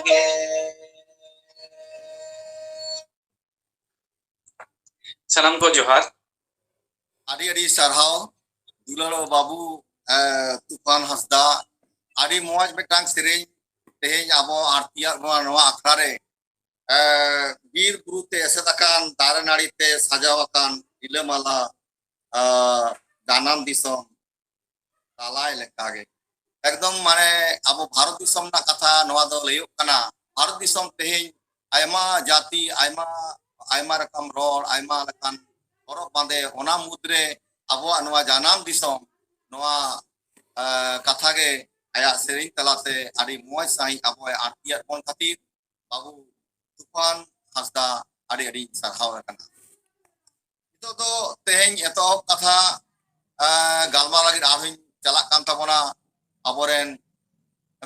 ᱜᱮ᱾ ᱥᱟᱱᱟᱢ ᱠᱚ ᱡᱚᱦᱟᱨ᱾ ᱟᱹᱰᱤ ᱟᱹᱰᱤ ᱥᱟᱨᱦᱟᱣ ᱫᱩᱞᱟᱹᱲ ᱵᱟᱹᱵᱩ, ᱮ, ᱛᱩᱯᱷᱟᱱ ᱦᱟᱸᱥᱫᱟ᱾ ᱟᱹᱰᱤ ᱢᱚᱡᱽ ᱢᱤᱫᱴᱟᱝ ᱥᱮᱨᱮᱧ ᱛᱮᱦᱮᱧ ᱟᱵᱚ ᱟᱨ ᱛᱮᱭᱟᱜ ᱱᱚᱣᱟ, ᱱᱚᱣᱟ ᱟᱠᱷᱲᱟ ᱨᱮ, ᱮ, ᱵᱤᱨ ᱵᱩᱨᱩ ᱛᱮ ᱮᱥᱮᱫ ᱟᱠᱟᱱ, ᱫᱟᱨᱮ ᱱᱟᱹᱲᱤ ᱛᱮ ᱥᱟᱡᱟᱣ ᱟᱠᱟᱱ ᱨᱤᱞᱟᱹᱢᱟᱞᱟ, ᱮ, ᱡᱟᱱᱟᱢ ᱫᱤᱥᱚᱢ ᱛᱟᱞᱟᱭ ᱞᱮᱠᱟᱜᱮ᱾ ᱮᱠᱫᱚᱢ ᱢᱟᱱᱮ ᱟᱵᱚ ᱵᱷᱟᱨᱚᱛ ᱫᱤᱥᱚᱢ ᱨᱮᱱᱟᱜ ᱠᱟᱛᱷᱟ ᱱᱚᱣᱟ ᱫᱚ ᱞᱟᱹᱭᱚᱜ ᱠᱟᱱᱟ᱾ ᱵᱷᱟᱨᱚᱛ ᱫᱤᱥᱚᱢ ᱛᱮᱦᱮᱧ ᱟᱭᱢᱟ ᱡᱟᱹᱛᱤ, ᱟᱭᱢᱟ, ᱟᱭᱢᱟ ᱨᱚᱠᱚᱢ ᱨᱚᱲ, ᱟᱭᱢᱟ ᱞᱮᱠᱟᱱ ᱦᱚᱨᱚᱜ ᱵᱟᱸᱫᱮ, ᱚᱱᱟ ᱢᱩᱫᱽᱨᱮ ᱟᱵᱚᱣᱟᱜ ᱱᱚᱣᱟ ᱡᱟᱱᱟᱢ ᱫᱤᱥᱚᱢ, ᱱᱚᱣᱟ, ᱮ, ᱠᱟᱛᱷᱟ ᱜᱮ ᱟᱭᱟᱜ ᱥᱮᱨᱮᱧ ᱛᱟᱞᱟᱛᱮ ᱟᱹᱰᱤ ᱢᱚᱡᱽ ᱥᱟᱺᱦᱤᱡ ᱟᱵᱚᱭ ᱟᱬᱛᱤᱭᱟᱫ ᱵᱚᱱ ᱠᱷᱟᱹᱛᱤᱨ ᱵᱟᱹᱵᱩ ᱛᱩᱯᱷᱟᱱ ᱦᱟᱸᱥᱫᱟ ᱟᱹᱰᱤ ᱟᱹᱰᱤᱧ ᱥᱟᱨᱦᱟᱣ ᱮ ᱠᱟᱱᱟ᱾ ᱱᱤᱛᱚᱜ ᱫᱚ ᱛᱮᱦᱮᱧ ᱮᱛᱚᱦᱚᱵ ᱠᱟᱛᱷᱟ, ᱮ, ᱜᱟᱞᱢᱟᱨᱟᱣ ᱞᱟᱹᱜᱤᱫ ᱟᱨᱦᱚᱸᱧ ᱪᱟᱞᱟᱜ ᱠᱟᱱ ᱛᱟᱵᱚᱱᱟ ᱟᱵᱚᱨᱮᱱ,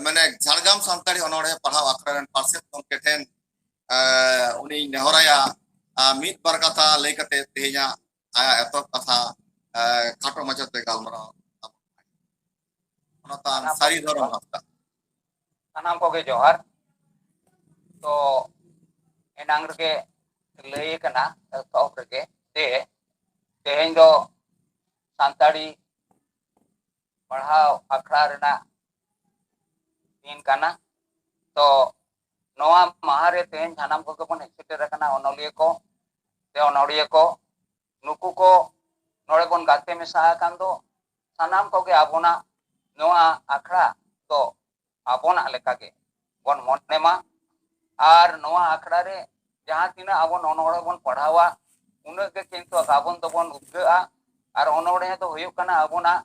ᱢᱟᱱᱮ, ᱡᱷᱟᱲᱜᱨᱟᱢ ᱥᱟᱱᱛᱟᱲᱤ ᱚᱱᱚᱬᱦᱮ ᱯᱟᱲᱦᱟᱣ ᱟᱠᱷᱲᱟ ᱨᱮᱱ ᱯᱟᱨᱥᱮᱛ ᱜᱚᱢᱠᱮ ᱴᱷᱮᱱ, ᱮ, ᱩᱱᱤᱧ ᱱᱮᱦᱚᱨᱟᱭᱟ, ᱮ, ᱢᱤᱫ ᱵᱟᱨ ᱠᱟᱛᱷᱟ ᱞᱟᱹᱭ ᱠᱟᱛᱮ ᱛᱮᱦᱮᱧᱟᱜ ᱟᱭᱟᱜ ᱮᱛᱚᱦᱚᱵ ᱠᱟᱛᱷᱟ, ᱮ, ᱠᱷᱟᱴᱚ ᱢᱟᱪᱷᱟᱛᱮ ᱜᱟᱞᱢᱟᱨᱟᱣ ᱛᱟᱵᱚᱱ᱾ ᱚᱱᱟ ᱛᱟᱭᱚᱢ ᱥᱟᱹᱨᱤ ᱫᱷᱚᱨᱚᱢ ᱦᱟᱸᱥᱫᱟ᱾ ᱥᱟᱱᱟᱢ ᱠᱚᱜᱮ ᱡᱚᱦᱟᱨ᱾ ᱛᱚ ᱮᱱᱟᱝ ᱨᱮᱜᱮ ᱞᱟᱹᱭ ᱟᱠᱟᱱᱟ, ᱮᱛᱚᱦᱚᱵ ᱨᱮᱜᱮ, ᱡᱮ ᱛᱮᱦᱮᱧ ᱫᱚ ᱥᱟᱱᱛᱟᱲᱤ ᱯᱟᱲᱦᱟᱣ ᱟᱠᱷᱲᱟ ᱨᱮᱱᱟᱜ ᱫᱤᱱ ᱠᱟᱱᱟ᱾ ᱛᱚ ᱱᱚᱣᱟ ᱢᱟᱦᱟ ᱨᱮ ᱛᱮᱦᱮᱧ ᱥᱟᱱᱟᱢ ᱠᱚᱜᱮ ᱵᱚᱱ ᱦᱮᱡ ᱥᱮᱴᱮᱨ ᱟᱠᱟᱱᱟ, ᱚᱱᱚᱞᱤᱭᱟᱹ ᱠᱚ ᱥᱮ ᱚᱱᱚᱲᱤᱭᱟᱹ ᱠᱚ᱾ ᱱᱩᱠᱩ ᱠᱚ ᱱᱚᱰᱮ ᱵᱚᱱ ᱜᱟᱛᱮ ᱢᱮᱥᱟ ᱟᱠᱟᱱ ᱫᱚ, ᱥᱟᱱᱟᱢ ᱠᱚᱜᱮ ᱟᱵᱚᱱᱟᱜ ᱱᱚᱣᱟ ᱟᱠᱷᱲᱟ ᱫᱚ ᱟᱵᱚᱱᱟᱜ ᱞᱮᱠᱟᱜᱮ ᱵᱚᱱ ᱢᱚᱱᱮ ᱢᱟ᱾ ᱟᱨ ᱱᱚᱣᱟ ᱟᱠᱷᱲᱟ ᱨᱮ ᱡᱟᱦᱟᱸ ᱛᱤᱱᱟᱹᱜ ᱟᱵᱚ ᱚᱱᱚᱬᱦᱮ ᱵᱚᱱ ᱯᱟᱲᱦᱟᱣᱟ, ᱩᱱᱟᱹᱜ ᱜᱮ ᱠᱤᱱᱛᱩ ᱟᱵᱚ ᱫᱚᱵᱚᱱ ᱩᱫᱽᱜᱟᱹᱜᱼᱟ᱾ ᱟᱨ ᱚᱱᱚᱬᱦᱮ ᱫᱚ ᱦᱩᱭᱩᱜ ᱠᱟᱱᱟ ᱟᱵᱚᱱᱟᱜ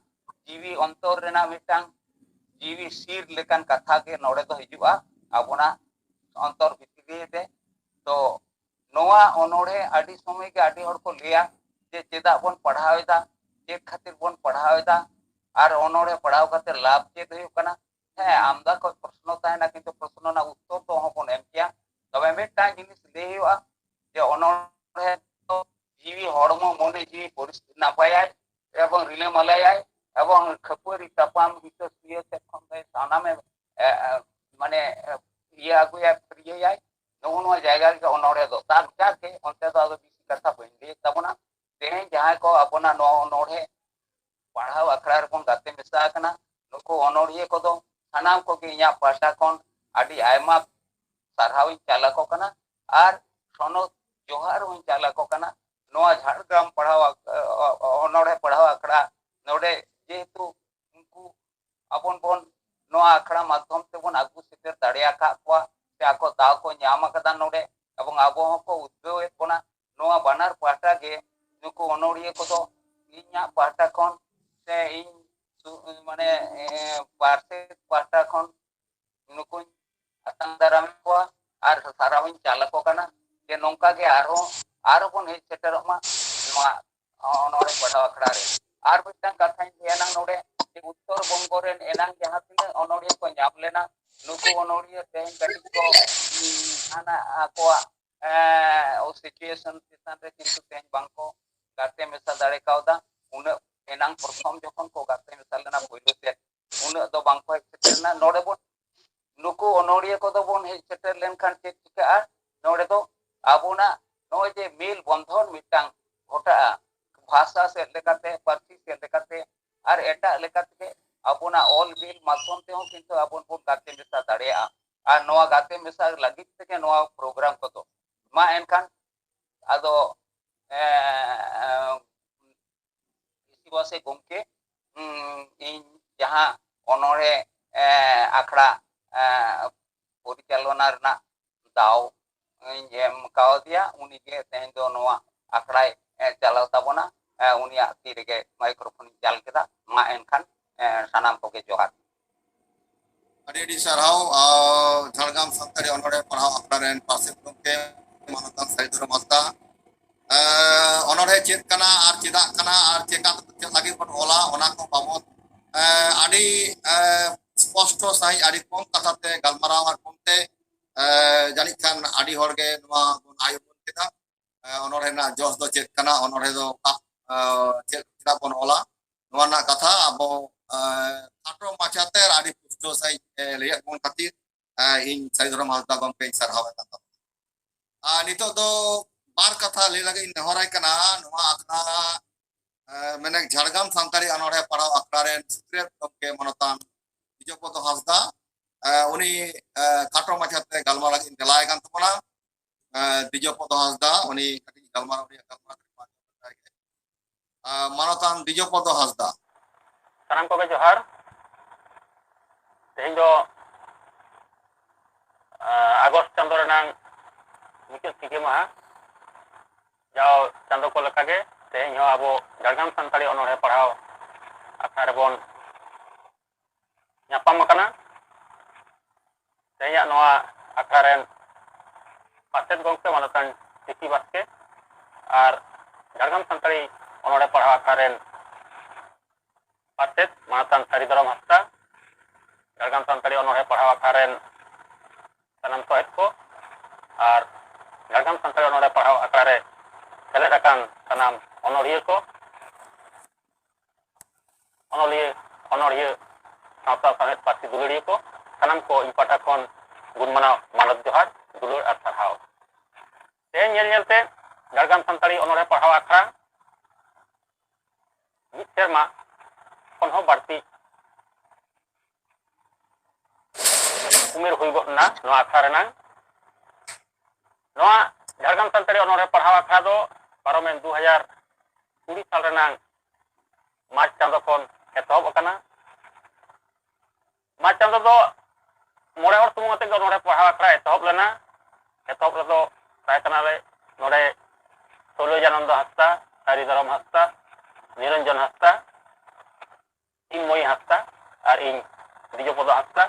ᱡᱤᱣᱤ ᱚᱱᱛᱚᱨ ᱨᱮᱱᱟᱜ ᱢᱤᱫᱴᱟᱝ ᱡᱤᱣᱤ ᱥᱤᱨ ᱞᱮᱠᱟᱱ ᱠᱟᱛᱷᱟ ᱜᱮ ᱱᱚᱰᱮ ᱫᱚ ᱦᱤᱡᱩᱜᱼᱟ ᱟᱵᱚᱱᱟᱜ ᱚᱱᱛᱚᱨ ᱵᱷᱤᱛᱨᱤ ᱨᱮ᱾ ᱛᱚ ᱱᱚᱣᱟ ᱚᱱᱚᱬᱦᱮ ᱟᱹᱰᱤ ᱥᱚᱢᱚᱭ ᱜᱮ ᱟᱹᱰᱤ ᱦᱚᱲ ᱠᱚ ᱞᱟᱹᱭᱟ ᱡᱮ ᱪᱮᱫᱟᱜ ᱵᱚᱱ ᱯᱟᱲᱦᱟᱣ ᱮᱫᱟ, ᱪᱮᱫ ᱠᱷᱟᱹᱛᱤᱨ ᱵᱚᱱ ᱯᱟᱲᱦᱟᱣ ᱮᱫᱟ, ᱟᱨ ᱚᱱᱚᱬᱦᱮ ᱯᱟᱲᱦᱟᱣ ᱠᱟᱛᱮ ᱞᱟᱵᱷ ᱪᱮᱫ ᱦᱩᱭᱩᱜ ᱠᱟᱱᱟ᱾ ᱦᱮᱸ, ᱟᱢᱫᱟ ᱠᱚ ᱯᱨᱚᱥᱱᱚ ᱛᱟᱦᱮᱱᱟ, ᱠᱤᱱᱛᱩ ᱯᱨᱚᱥᱱᱚ ᱨᱮᱱᱟᱜ ᱩᱛᱛᱚᱨ ᱫᱚ ᱚᱦᱚ ᱵᱚᱱ ᱮᱢ ᱠᱮᱭᱟ᱾ ᱛᱚᱵᱮ ᱢᱤᱫᱴᱟᱝ ᱡᱤᱱᱤᱥ ᱞᱟᱹᱭ ᱦᱩᱭᱩᱜᱼᱟ ᱡᱮ ᱚᱱᱚᱬᱦᱮ ᱫᱚ ᱡᱤᱣᱤ, ᱦᱚᱲᱢᱚ, ᱢᱚᱱᱮ ᱡᱤᱣᱤ ᱯᱚᱨᱤᱥ-, ᱱᱟᱯᱟᱭᱟᱭ ᱮᱵᱚᱝ ᱨᱤᱞᱟᱹᱢᱟᱞᱟᱭᱟᱭ ᱮᱵᱚᱝ ᱠᱷᱟᱹᱯᱟᱹᱨᱤ ᱛᱟᱯᱟᱢ ᱦᱤᱥᱟᱹ ᱥᱩᱭᱟᱹ ᱥᱮᱫ ᱠᱷᱚᱱ ᱫᱚᱭ ᱥᱟᱱᱟᱢᱮ, ᱮ, ᱮ, ᱢᱟᱱᱮ, ᱮ, ᱤᱭᱟᱹ ᱟᱹᱜᱩᱭᱟ, ᱯᱷᱟᱹᱨᱭᱟᱹᱭᱟᱭ᱾ ᱱᱚᱜᱼᱚ ᱱᱚᱣᱟ ᱡᱟᱭᱜᱟ ᱨᱮᱜᱮ ᱚᱱᱚᱬᱦᱮ ᱫᱚ᱾ ᱛᱟᱨ ᱡᱟᱠᱮ ᱚᱱᱛᱮ ᱫᱚ ᱟᱫᱚ ᱵᱮᱥᱤ ᱠᱟᱛᱷᱟ ᱵᱟᱹᱧ ᱞᱟᱹᱭᱮᱫ ᱛᱟᱵᱚᱱᱟ᱾ ᱛᱮᱦᱮᱧ ᱡᱟᱦᱟᱸᱭ ᱠᱚ ᱟᱵᱚᱱᱟᱜ ᱱᱚᱣᱟ ᱚᱱᱚᱬᱦᱮ ᱯᱟᱲᱦᱟᱣ ᱟᱠᱷᱲᱟ ᱨᱮᱵᱚᱱ ᱜᱟᱛᱮ ᱢᱮᱥᱟ ᱟᱠᱟᱱᱟ, ᱱᱩᱠᱩ ᱚᱱᱚᱬᱦᱤᱭᱟᱹ ᱠᱚᱫᱚ ᱥᱟᱱᱟᱢ ᱠᱚᱜᱮ ᱤᱧᱟᱹᱜ ᱯᱟᱦᱴᱟ ᱠᱷᱚᱱ ᱟᱹᱰᱤ ᱟᱭᱢᱟ ᱥᱟᱨᱦᱟᱣ ᱤᱧ ᱪᱟᱞ ᱟᱠᱚ ᱠᱟᱱᱟ ᱟᱨ ᱥᱚᱱᱚᱛ ᱡᱚᱦᱟᱨ ᱦᱚᱸᱧ ᱪᱟᱞ ᱟᱠᱚ ᱠᱟᱱᱟ᱾ ᱱᱚᱣᱟ ᱡᱷᱟᱲᱜᱨᱟᱢ ᱯᱟᱲᱦᱟᱣ ᱟᱠ-, ᱚ-, ᱚ-, ᱚᱱᱚᱬᱦᱮ ᱯᱟᱲᱦᱟᱣ ᱟᱠᱷᱲᱟ ᱱᱚᱰᱮ ᱡᱮᱦᱮᱛᱩ ᱩᱱᱠᱩ ᱟᱵᱚᱱ ᱵᱚᱱ ᱱᱚᱣᱟ ᱟᱠᱷᱲᱟ ᱢᱟᱫᱽᱫᱷᱚᱢ ᱛᱮᱵᱚᱱ ᱟᱹᱜᱩ ᱥᱮᱴᱮᱨ ᱫᱟᱲᱮ ᱟᱠᱟᱫ ᱠᱚᱣᱟ ᱥᱮ ᱟᱠᱚ ᱫᱟᱣ ᱠᱚ ᱧᱟᱢ ᱟᱠᱟᱫᱟ ᱱᱚᱰᱮ, ᱮᱵᱚᱝ ᱟᱵᱚ ᱦᱚᱸᱠᱚ ᱩᱫᱽᱜᱟᱹᱣᱮᱫ ᱵᱚᱱᱟ᱾ ᱱᱚᱣᱟ ᱵᱟᱱᱟᱨ ᱯᱟᱦᱴᱟ ᱜᱮ ᱱᱩᱠᱩ ᱚᱱᱚᱬᱦᱤᱭᱟᱹ ᱠᱚᱫᱚ ᱤᱧᱟᱹᱜ ᱯᱟᱦᱴᱟ ᱠᱷᱚᱱ ᱥᱮ ᱤᱧ ᱥᱩ-, ᱢᱟᱱᱮ, ᱮ, ᱯᱟᱨᱥᱮᱛ ᱯᱟᱦᱴᱟ ᱠᱷᱚᱱ ᱱᱩᱠᱩᱧ ᱟᱛᱟᱝ ᱫᱟᱨᱟᱢ ᱠᱚᱣᱟ ᱟᱨ ᱥᱟᱨᱦᱟᱣ ᱤᱧ ᱪᱟᱞ ᱟᱠᱚ ᱠᱟᱱᱟ ᱡᱮ ᱱᱚᱝᱠᱟ ᱜᱮ ᱟᱨᱦᱚᱸ, ᱟᱨᱦᱚᱸ ᱵᱚᱱ ᱦᱮᱡ ᱥᱮᱴᱮᱨᱚᱜ ᱢᱟ ᱱᱚᱣᱟ ᱚᱱᱚᱬᱦᱮ ᱯᱟᱲᱦᱟᱣ ᱟᱠᱷᱲᱟ ᱨᱮ᱾ ᱟᱨ ᱢᱤᱫᱴᱟᱝ ᱠᱟᱛᱷᱟᱧ ᱞᱟᱹᱭᱟ ᱱᱟᱝ ᱱᱚᱰᱮ ᱡᱮ ᱩᱛᱛᱚᱨ ᱵᱚᱝᱜᱚ ᱨᱮᱱ ᱮᱱᱟᱝ ᱡᱟᱦᱟᱸ ᱛᱤᱱᱟᱹᱜ ᱚᱱᱚᱬᱦᱤᱭᱟᱹ ᱠᱚ ᱧᱟᱢ ᱞᱮᱱᱟ, ᱱᱩᱠᱩ ᱚᱱᱚᱬᱦᱤᱭᱟᱹ ᱛᱮᱦᱮᱧ ᱠᱟᱹᱴᱤᱡ ᱠᱚ, ᱩᱸ, ᱦᱟᱱᱟ ᱟᱠᱚᱣᱟᱜ, ᱮᱸ, situation ᱪᱮᱛᱟᱱ ᱨᱮ ᱠᱤᱱᱛᱩ ᱛᱮᱦᱮᱧ ᱵᱟᱝ ᱠᱚ ᱜᱟᱛᱮ ᱢᱮᱥᱟ ᱫᱟᱲᱮ ᱠᱟᱣᱫᱟ᱾ ᱩᱱᱟᱹᱜ ᱮᱱᱟᱝ ᱯᱨᱚᱛᱷᱚᱢ ᱡᱚᱠᱷᱚᱱ ᱠᱚ ᱜᱟᱛᱮ ᱢᱮᱥᱟ ᱞᱮᱱᱟ ᱯᱳᱭᱞᱳ ᱥᱮᱫ, ᱩᱱᱟᱹᱜ ᱫᱚ ᱵᱟᱝ ᱠᱚ ᱦᱮᱡ ᱥᱮᱴᱮᱨ ᱞᱮᱱᱟ᱾ ᱱᱚᱰᱮ ᱵᱚᱱ, ᱱᱩᱠᱩ ᱚᱱᱚᱬᱦᱤᱭᱟᱹ ᱠᱚᱫᱚ ᱵᱚᱱ ᱦᱮᱡ ᱥᱮᱴᱮᱨ ᱞᱮᱱᱠᱷᱟᱱ ᱪᱮᱫ ᱪᱤᱠᱟᱹᱜᱼᱟ? ᱱᱚᱰᱮ ᱫᱚ ᱟᱵᱚᱱᱟᱜ ᱱᱚᱜᱼᱚᱭ ᱡᱮ ᱢᱮᱞ ᱵᱚᱱᱫᱷᱚᱱ ᱢᱤᱫᱴᱟᱝ ᱜᱷᱚᱴᱟᱜᱼᱟ, ᱵᱷᱟᱥᱟ ᱥᱮᱫ ᱞᱮᱠᱟᱛᱮ, ᱯᱟᱹᱨᱥᱤ ᱥᱮᱫ ᱞᱮᱠᱟᱛᱮ, ᱟᱨ ᱮᱴᱟᱜ ᱞᱮᱠᱟᱛᱮ ᱟᱵᱚᱱᱟᱜ ᱚᱞ ᱵᱤᱞ ᱢᱟᱫᱽᱫᱷᱚᱢ ᱛᱮᱦᱚᱸ ᱠᱤᱱᱛᱩ ᱟᱵᱚ ᱵᱚᱱ ᱜᱟᱛᱮ ᱢᱮᱥᱟ ᱫᱟᱲᱮᱭᱟᱜᱼᱟ᱾ ᱟᱨ ᱱᱚᱣᱟ ᱜᱟᱛᱮ ᱢᱮᱥᱟ ᱞᱟᱹᱜᱤᱫ ᱛᱮᱜᱮ ᱱᱚᱣᱟ ᱯᱨᱳᱜᱨᱟᱢ ᱠᱚᱫᱚ᱾ ᱢᱟ ᱮᱱᱠᱷᱟᱱ ᱟᱫᱚ, ᱮᱸ, ᱤᱥᱤ ᱵᱟᱥᱮ ᱜᱚᱢᱠᱮ, ᱩᱸ, ᱤᱧ ᱡᱟᱦᱟᱸ ᱚᱱᱚᱬᱦᱮ, ᱮᱸ, ᱟᱠᱷᱲᱟ, ᱮᱸ, ᱯᱚᱨᱤᱪᱟᱞᱚᱱᱟ ᱨᱮᱱᱟᱜ ᱫᱟᱣ ᱤᱧ ᱮᱢ ᱠᱟᱣᱫᱮᱭᱟ, ᱩᱱᱤᱜᱮ ᱛᱮᱦᱮᱧ ᱫᱚ ᱱᱚᱣᱟ ᱟᱠᱷᱲᱟᱭ, ᱮ, ᱪᱟᱞᱟᱣ ᱛᱟᱵᱚᱱᱟ᱾ ᱮ, ᱩᱱᱤᱭᱟᱜ ᱛᱤ ᱨᱮᱜᱮ ᱢᱟᱭᱠᱨᱳᱯᱷᱳᱱ ᱤᱧ ᱪᱟᱞ ᱠᱮᱫᱟ᱾ ᱢᱟ ᱮᱱᱠᱷᱟᱱ, ᱮ, ᱥᱟᱱᱟᱢ ᱠᱚᱜᱮ ᱡᱚᱦᱟᱨ᱾ ᱟᱹᱰᱤ ᱟᱹᱰᱤ ᱥᱟᱨᱦᱟᱣ, ᱟ, ᱡᱷᱟᱲᱜᱨᱟᱢ ᱥᱟᱱᱛᱟᱲᱤ ᱚᱱᱚᱬᱦᱮ ᱯᱟᱲᱦᱟᱣ ᱟᱠᱷᱲᱟ ᱨᱮᱱ ᱯᱟᱨᱥᱮᱛ ᱜᱚᱢᱠᱮ ᱢᱟᱱᱚᱛᱟᱱ ᱥᱟᱹᱨᱤ ᱫᱷᱚᱨᱚᱢ ᱦᱟᱸᱥᱫᱟ᱾ ᱮ, ᱚᱱᱚᱬᱦᱮ ᱪᱮᱫ ᱠᱟᱱᱟ ᱟᱨ ᱪᱮᱫᱟᱜ ᱠᱟᱱᱟ ᱟᱨ ᱪᱮᱠᱟ ᱪᱮᱫ ᱞᱟᱹᱜᱤᱫ ᱵᱚᱱ ᱚᱞᱟ, ᱚᱱᱟ ᱠᱚ ᱵᱟᱵᱚᱫ, ᱮ, ᱟᱹᱰᱤ, ᱮ, ᱥᱯᱚᱥᱴᱚ ᱥᱟᱺᱦᱤᱡ ᱟᱹᱰᱤ ᱠᱚᱢ ᱠᱟᱛᱷᱟ ᱛᱮ ᱜᱟᱞᱢᱟᱨᱟᱣ ᱟᱨ ᱠᱚᱢᱛᱮ, ᱮ, ᱡᱟᱹᱱᱤᱡ ᱠᱷᱟᱱ ᱟᱹᱰᱤ ᱦᱚᱲ ᱜᱮ ᱱᱚᱣᱟ ᱵᱚᱱ ᱟᱭ ᱩᱯᱨᱩᱢ ᱠᱮᱫᱟ᱾ ᱮ, ᱚᱱᱚᱬᱦᱮ ᱨᱮᱱᱟᱜ ᱡᱚᱥ ᱫᱚ ᱪᱮᱫ ᱠᱟᱱᱟ, ᱚᱱᱚᱬᱦᱮ ᱫᱚ ᱚᱠᱟ, ᱮ, ᱪᱮᱫ ᱪᱮᱫᱟᱜ ᱵᱚᱱ ᱚᱞᱟ, ᱱᱚᱣᱟ ᱨᱮᱱᱟᱜ ᱠᱟᱛᱷᱟ ᱟᱵᱚ, ᱮ, ᱠᱷᱟᱴᱚ ᱢᱟᱪᱷᱟᱛᱮ ᱟᱨ ᱟᱹᱰᱤ ᱯᱩᱥᱴᱟᱹᱣ ᱥᱟᱺᱦᱤᱡ, ᱮ, ᱞᱟᱹᱭᱟᱫ ᱵᱚᱱ ᱠᱷᱟᱹᱛᱤᱨ, ᱮ, ᱤᱧ ᱥᱟᱹᱨᱤ ᱫᱷᱚᱨᱚᱢ ᱦᱟᱸᱥᱫᱟ ᱜᱚᱢᱠᱮᱧ ᱥᱟᱨᱦᱟᱣᱮᱫ ᱠᱟᱱ ᱛᱟᱵᱚᱱᱟ᱾ ᱟᱨ ᱱᱤᱛᱚᱜ ᱫᱚ ᱵᱟᱨ ᱠᱟᱛᱷᱟ ᱞᱟᱹᱭ ᱞᱟᱹᱜᱤᱫ ᱤᱧ ᱱᱮᱦᱚᱨᱟᱭ ᱠᱟᱱᱟ᱾ ᱱᱚᱣᱟ ᱟᱠᱷᱲᱟ, ᱮ, ᱢᱮᱱᱮᱠ ᱡᱷᱟᱲᱜᱨᱟᱢ ᱥᱟᱱᱛᱟᱲᱤ ᱚᱱᱚᱬᱦᱮ ᱯᱟᱲᱦᱟᱣ ᱟᱠᱷᱲᱟ ᱨᱮᱱ ᱥᱩᱛᱨᱮᱛ ᱜᱚᱢᱠᱮ ᱢᱟᱱᱚᱛᱟᱱ ᱵᱤᱡᱚᱭᱯᱚᱫᱚ ᱦᱟᱸᱥᱫᱟ, ᱮ, ᱩᱱᱤ, ᱮ, ᱠᱷᱟᱴᱚ ᱢᱟᱪᱷᱟᱛᱮ ᱜᱟᱞᱢᱟᱨᱟᱣ ᱞᱟᱹᱜᱤᱫ ᱤᱧ ᱱᱮᱞᱟᱭ ᱠᱟᱱ ᱛᱟᱵᱚᱱᱟ᱾ ᱮ, ᱵᱤᱡᱚᱭᱯᱚᱫᱚ ᱦᱟᱸᱥᱫᱟ, ᱩᱱᱤ ᱠᱟᱹᱴᱤᱡ ᱜᱟᱞᱢᱟᱨᱟᱣ ᱨᱮᱭᱟᱜ ᱜᱟᱞᱢᱟᱨᱟᱣ ᱠᱟᱹᱴᱤᱡ ᱵᱟᱝ ᱟᱸᱡᱚᱢ ᱞᱮᱱ ᱛᱟᱭ ᱜᱮ᱾ ᱮ, ᱢᱟᱱᱚᱛᱟᱱ ᱵᱤᱡᱚᱭᱯᱚᱫᱚ ᱦᱟᱸᱥᱫᱟ᱾ ᱥᱟᱱᱟᱢ ᱠᱚᱜᱮ ᱡᱚᱦᱟᱨ᱾ ᱛᱮᱦᱮᱧ ᱫᱚ, ᱮ, ᱟᱜᱚᱥᱴ ᱪᱟᱸᱫᱳ ᱨᱮᱱᱟᱝ ᱢᱩᱪᱟᱹᱫ ᱥᱤᱸᱜᱮ ᱢᱟᱦᱟ᱾ ᱡᱟᱣ ᱪᱟᱸᱫᱳ ᱠᱚ ᱞᱮᱠᱟᱜᱮ ᱛᱮᱦᱮᱧ ᱦᱚᱸ ᱟᱵᱚ ᱡᱷᱟᱲᱜᱨᱟᱢ ᱥᱟᱱᱛᱟᱲᱤ ᱚᱱᱚᱬᱦᱮ ᱯᱟᱲᱦᱟᱣ ᱟᱠᱷᱲᱟ ᱨᱮᱵᱚᱱ ᱧᱟᱯᱟᱢ ᱟᱠᱟᱱᱟ᱾ ᱛᱮᱦᱮᱧᱟᱜ ᱱᱚᱣᱟ ᱟᱠᱷᱲᱟ ᱨᱮᱱ ᱯᱟᱨᱥᱮᱛ ᱜᱚᱢᱠᱮ ᱢᱟᱱᱚᱛᱟᱱ ᱴᱤ ᱯᱤ ᱵᱟᱥᱠᱮ ᱟᱨ ᱡᱷᱟᱲᱜᱨᱟᱢ ᱥᱟᱱᱛᱟᱲᱤ ᱚᱱᱚᱬᱦᱮ ᱯᱟᱲᱦᱟᱣ ᱟᱠᱷᱲᱟ ᱨᱮᱱ ᱯᱟᱨᱥᱮᱛ ᱢᱟᱱᱚᱛᱟᱱ ᱥᱟᱹᱨᱤ ᱫᱷᱚᱨᱚᱢ ᱦᱟᱸᱥᱫᱟ, ᱡᱷᱟᱲᱜᱨᱟᱢ ᱥᱟᱱᱛᱟᱲᱤ ᱚᱱᱚᱬᱦᱮ ᱯᱟᱲᱦᱟᱣ ᱟᱠᱷᱲᱟ ᱨᱮᱱ ᱥᱟᱱᱟᱢ ᱥᱚᱦᱮᱫ ᱠᱚ ᱟᱨ ᱡᱷᱟᱲᱜᱨᱟᱢ ᱥᱟᱱᱛᱟᱲᱤ ᱚᱱᱚᱬᱦᱮ ᱯᱟᱲᱦᱟᱣ ᱟᱠᱷᱲᱟ ᱨᱮ ᱥᱮᱞᱮᱫ ᱟᱠᱟᱱ ᱥᱟᱱᱟᱢ ᱚᱱᱚᱲᱦᱤᱭᱟᱹ ᱠᱚ, ᱚᱱᱚᱞᱤᱭᱟᱹ, ᱚᱱᱚᱲᱦᱤᱭᱟᱹ, ᱥᱟᱶᱛᱟ ᱥᱟᱶᱦᱮᱫ ᱯᱟᱹᱨᱥᱤ ᱫᱩᱞᱟᱹᱲᱤᱭᱟᱹ ᱠᱚ, ᱥᱟᱱᱟᱢ ᱠᱚ ᱤᱧ ᱯᱟᱦᱴᱟ ᱠᱷᱚᱱ ᱜᱩᱱ ᱢᱟᱱᱟᱣ ᱢᱟᱱᱚᱛ ᱡᱚᱦᱟᱨ, ᱫᱩᱞᱟᱹᱲ ᱟᱨ ᱥᱟᱨᱦᱟᱣ᱾ ᱛᱮᱦᱮᱧ ᱧᱮᱞ ᱧᱮᱞᱛᱮ ᱡᱷᱟᱲᱜᱨᱟᱢ ᱥᱟᱱᱛᱟᱲᱤ ᱚᱱᱚᱬᱦᱮ ᱯᱟᱲᱦᱟᱣ ᱟᱠᱷᱲᱟ ᱢᱤᱫ ᱥᱮᱨᱢᱟ ᱠᱷᱚᱱ ᱦᱚᱸ ᱵᱟᱹᱲᱛᱤ ᱩᱢᱮᱨ ᱦᱩᱭ ᱜᱚᱫ ᱮᱱᱟ ᱱᱚᱣᱟ ᱟᱠᱷᱲᱟ ᱨᱮᱱᱟᱝ᱾ ᱱᱚᱣᱟ ᱡᱷᱟᱲᱜᱨᱟᱢ ᱥᱟᱱᱛᱟᱲᱤ ᱚᱱᱚᱬᱦᱮ ᱯᱟᱲᱦᱟᱣ ᱟᱠᱷᱲᱟ ᱫᱚ ᱯᱟᱨᱚᱢᱮᱱ ᱫᱩ ᱦᱟᱡᱟᱨ ᱠᱩᱲᱤ ᱥᱟᱞ ᱨᱮᱱᱟᱝ ᱢᱟᱨᱪ ᱪᱟᱸᱫᱚ ᱠᱷᱚᱱ ᱮᱛᱚᱦᱚᱵ ᱟᱠᱟᱱᱟ᱾ ᱢᱟᱨᱪ ᱪᱟᱸᱫᱚ ᱫᱚ ᱢᱚᱬᱮ ᱦᱚᱲ ᱥᱩᱢᱩᱝ ᱟᱛᱮ ᱜᱮ ᱚᱱᱚᱬᱦᱮ ᱯᱟᱲᱦᱟᱣ ᱟᱠᱷᱲᱟ ᱮᱛᱚᱦᱚᱵ ᱞᱮᱱᱟ᱾ ᱮᱛᱚᱦᱚᱵ ᱨᱮᱫᱚ ᱛᱟᱦᱮᱸ ᱠᱟᱱᱟᱞᱮ ᱱᱚᱰᱮ ᱥᱳᱞᱳᱭ ᱡᱟᱱᱚᱱᱫᱚ ᱦᱟᱸᱥᱫᱟ, ᱦᱟᱭᱨᱤ ᱫᱷᱚᱨᱚᱢ ᱦᱟᱸᱥᱫᱟ, ᱱᱤᱨᱚᱧᱡᱚᱱ ᱦᱟᱸᱥᱫᱟ, ᱤᱧ ᱢᱚᱭ ᱦᱟᱸᱥᱫᱟ ᱟᱨ ᱤᱧ ᱵᱤᱡᱚᱯᱚᱫᱚ ᱦᱟᱸᱥᱫᱟ᱾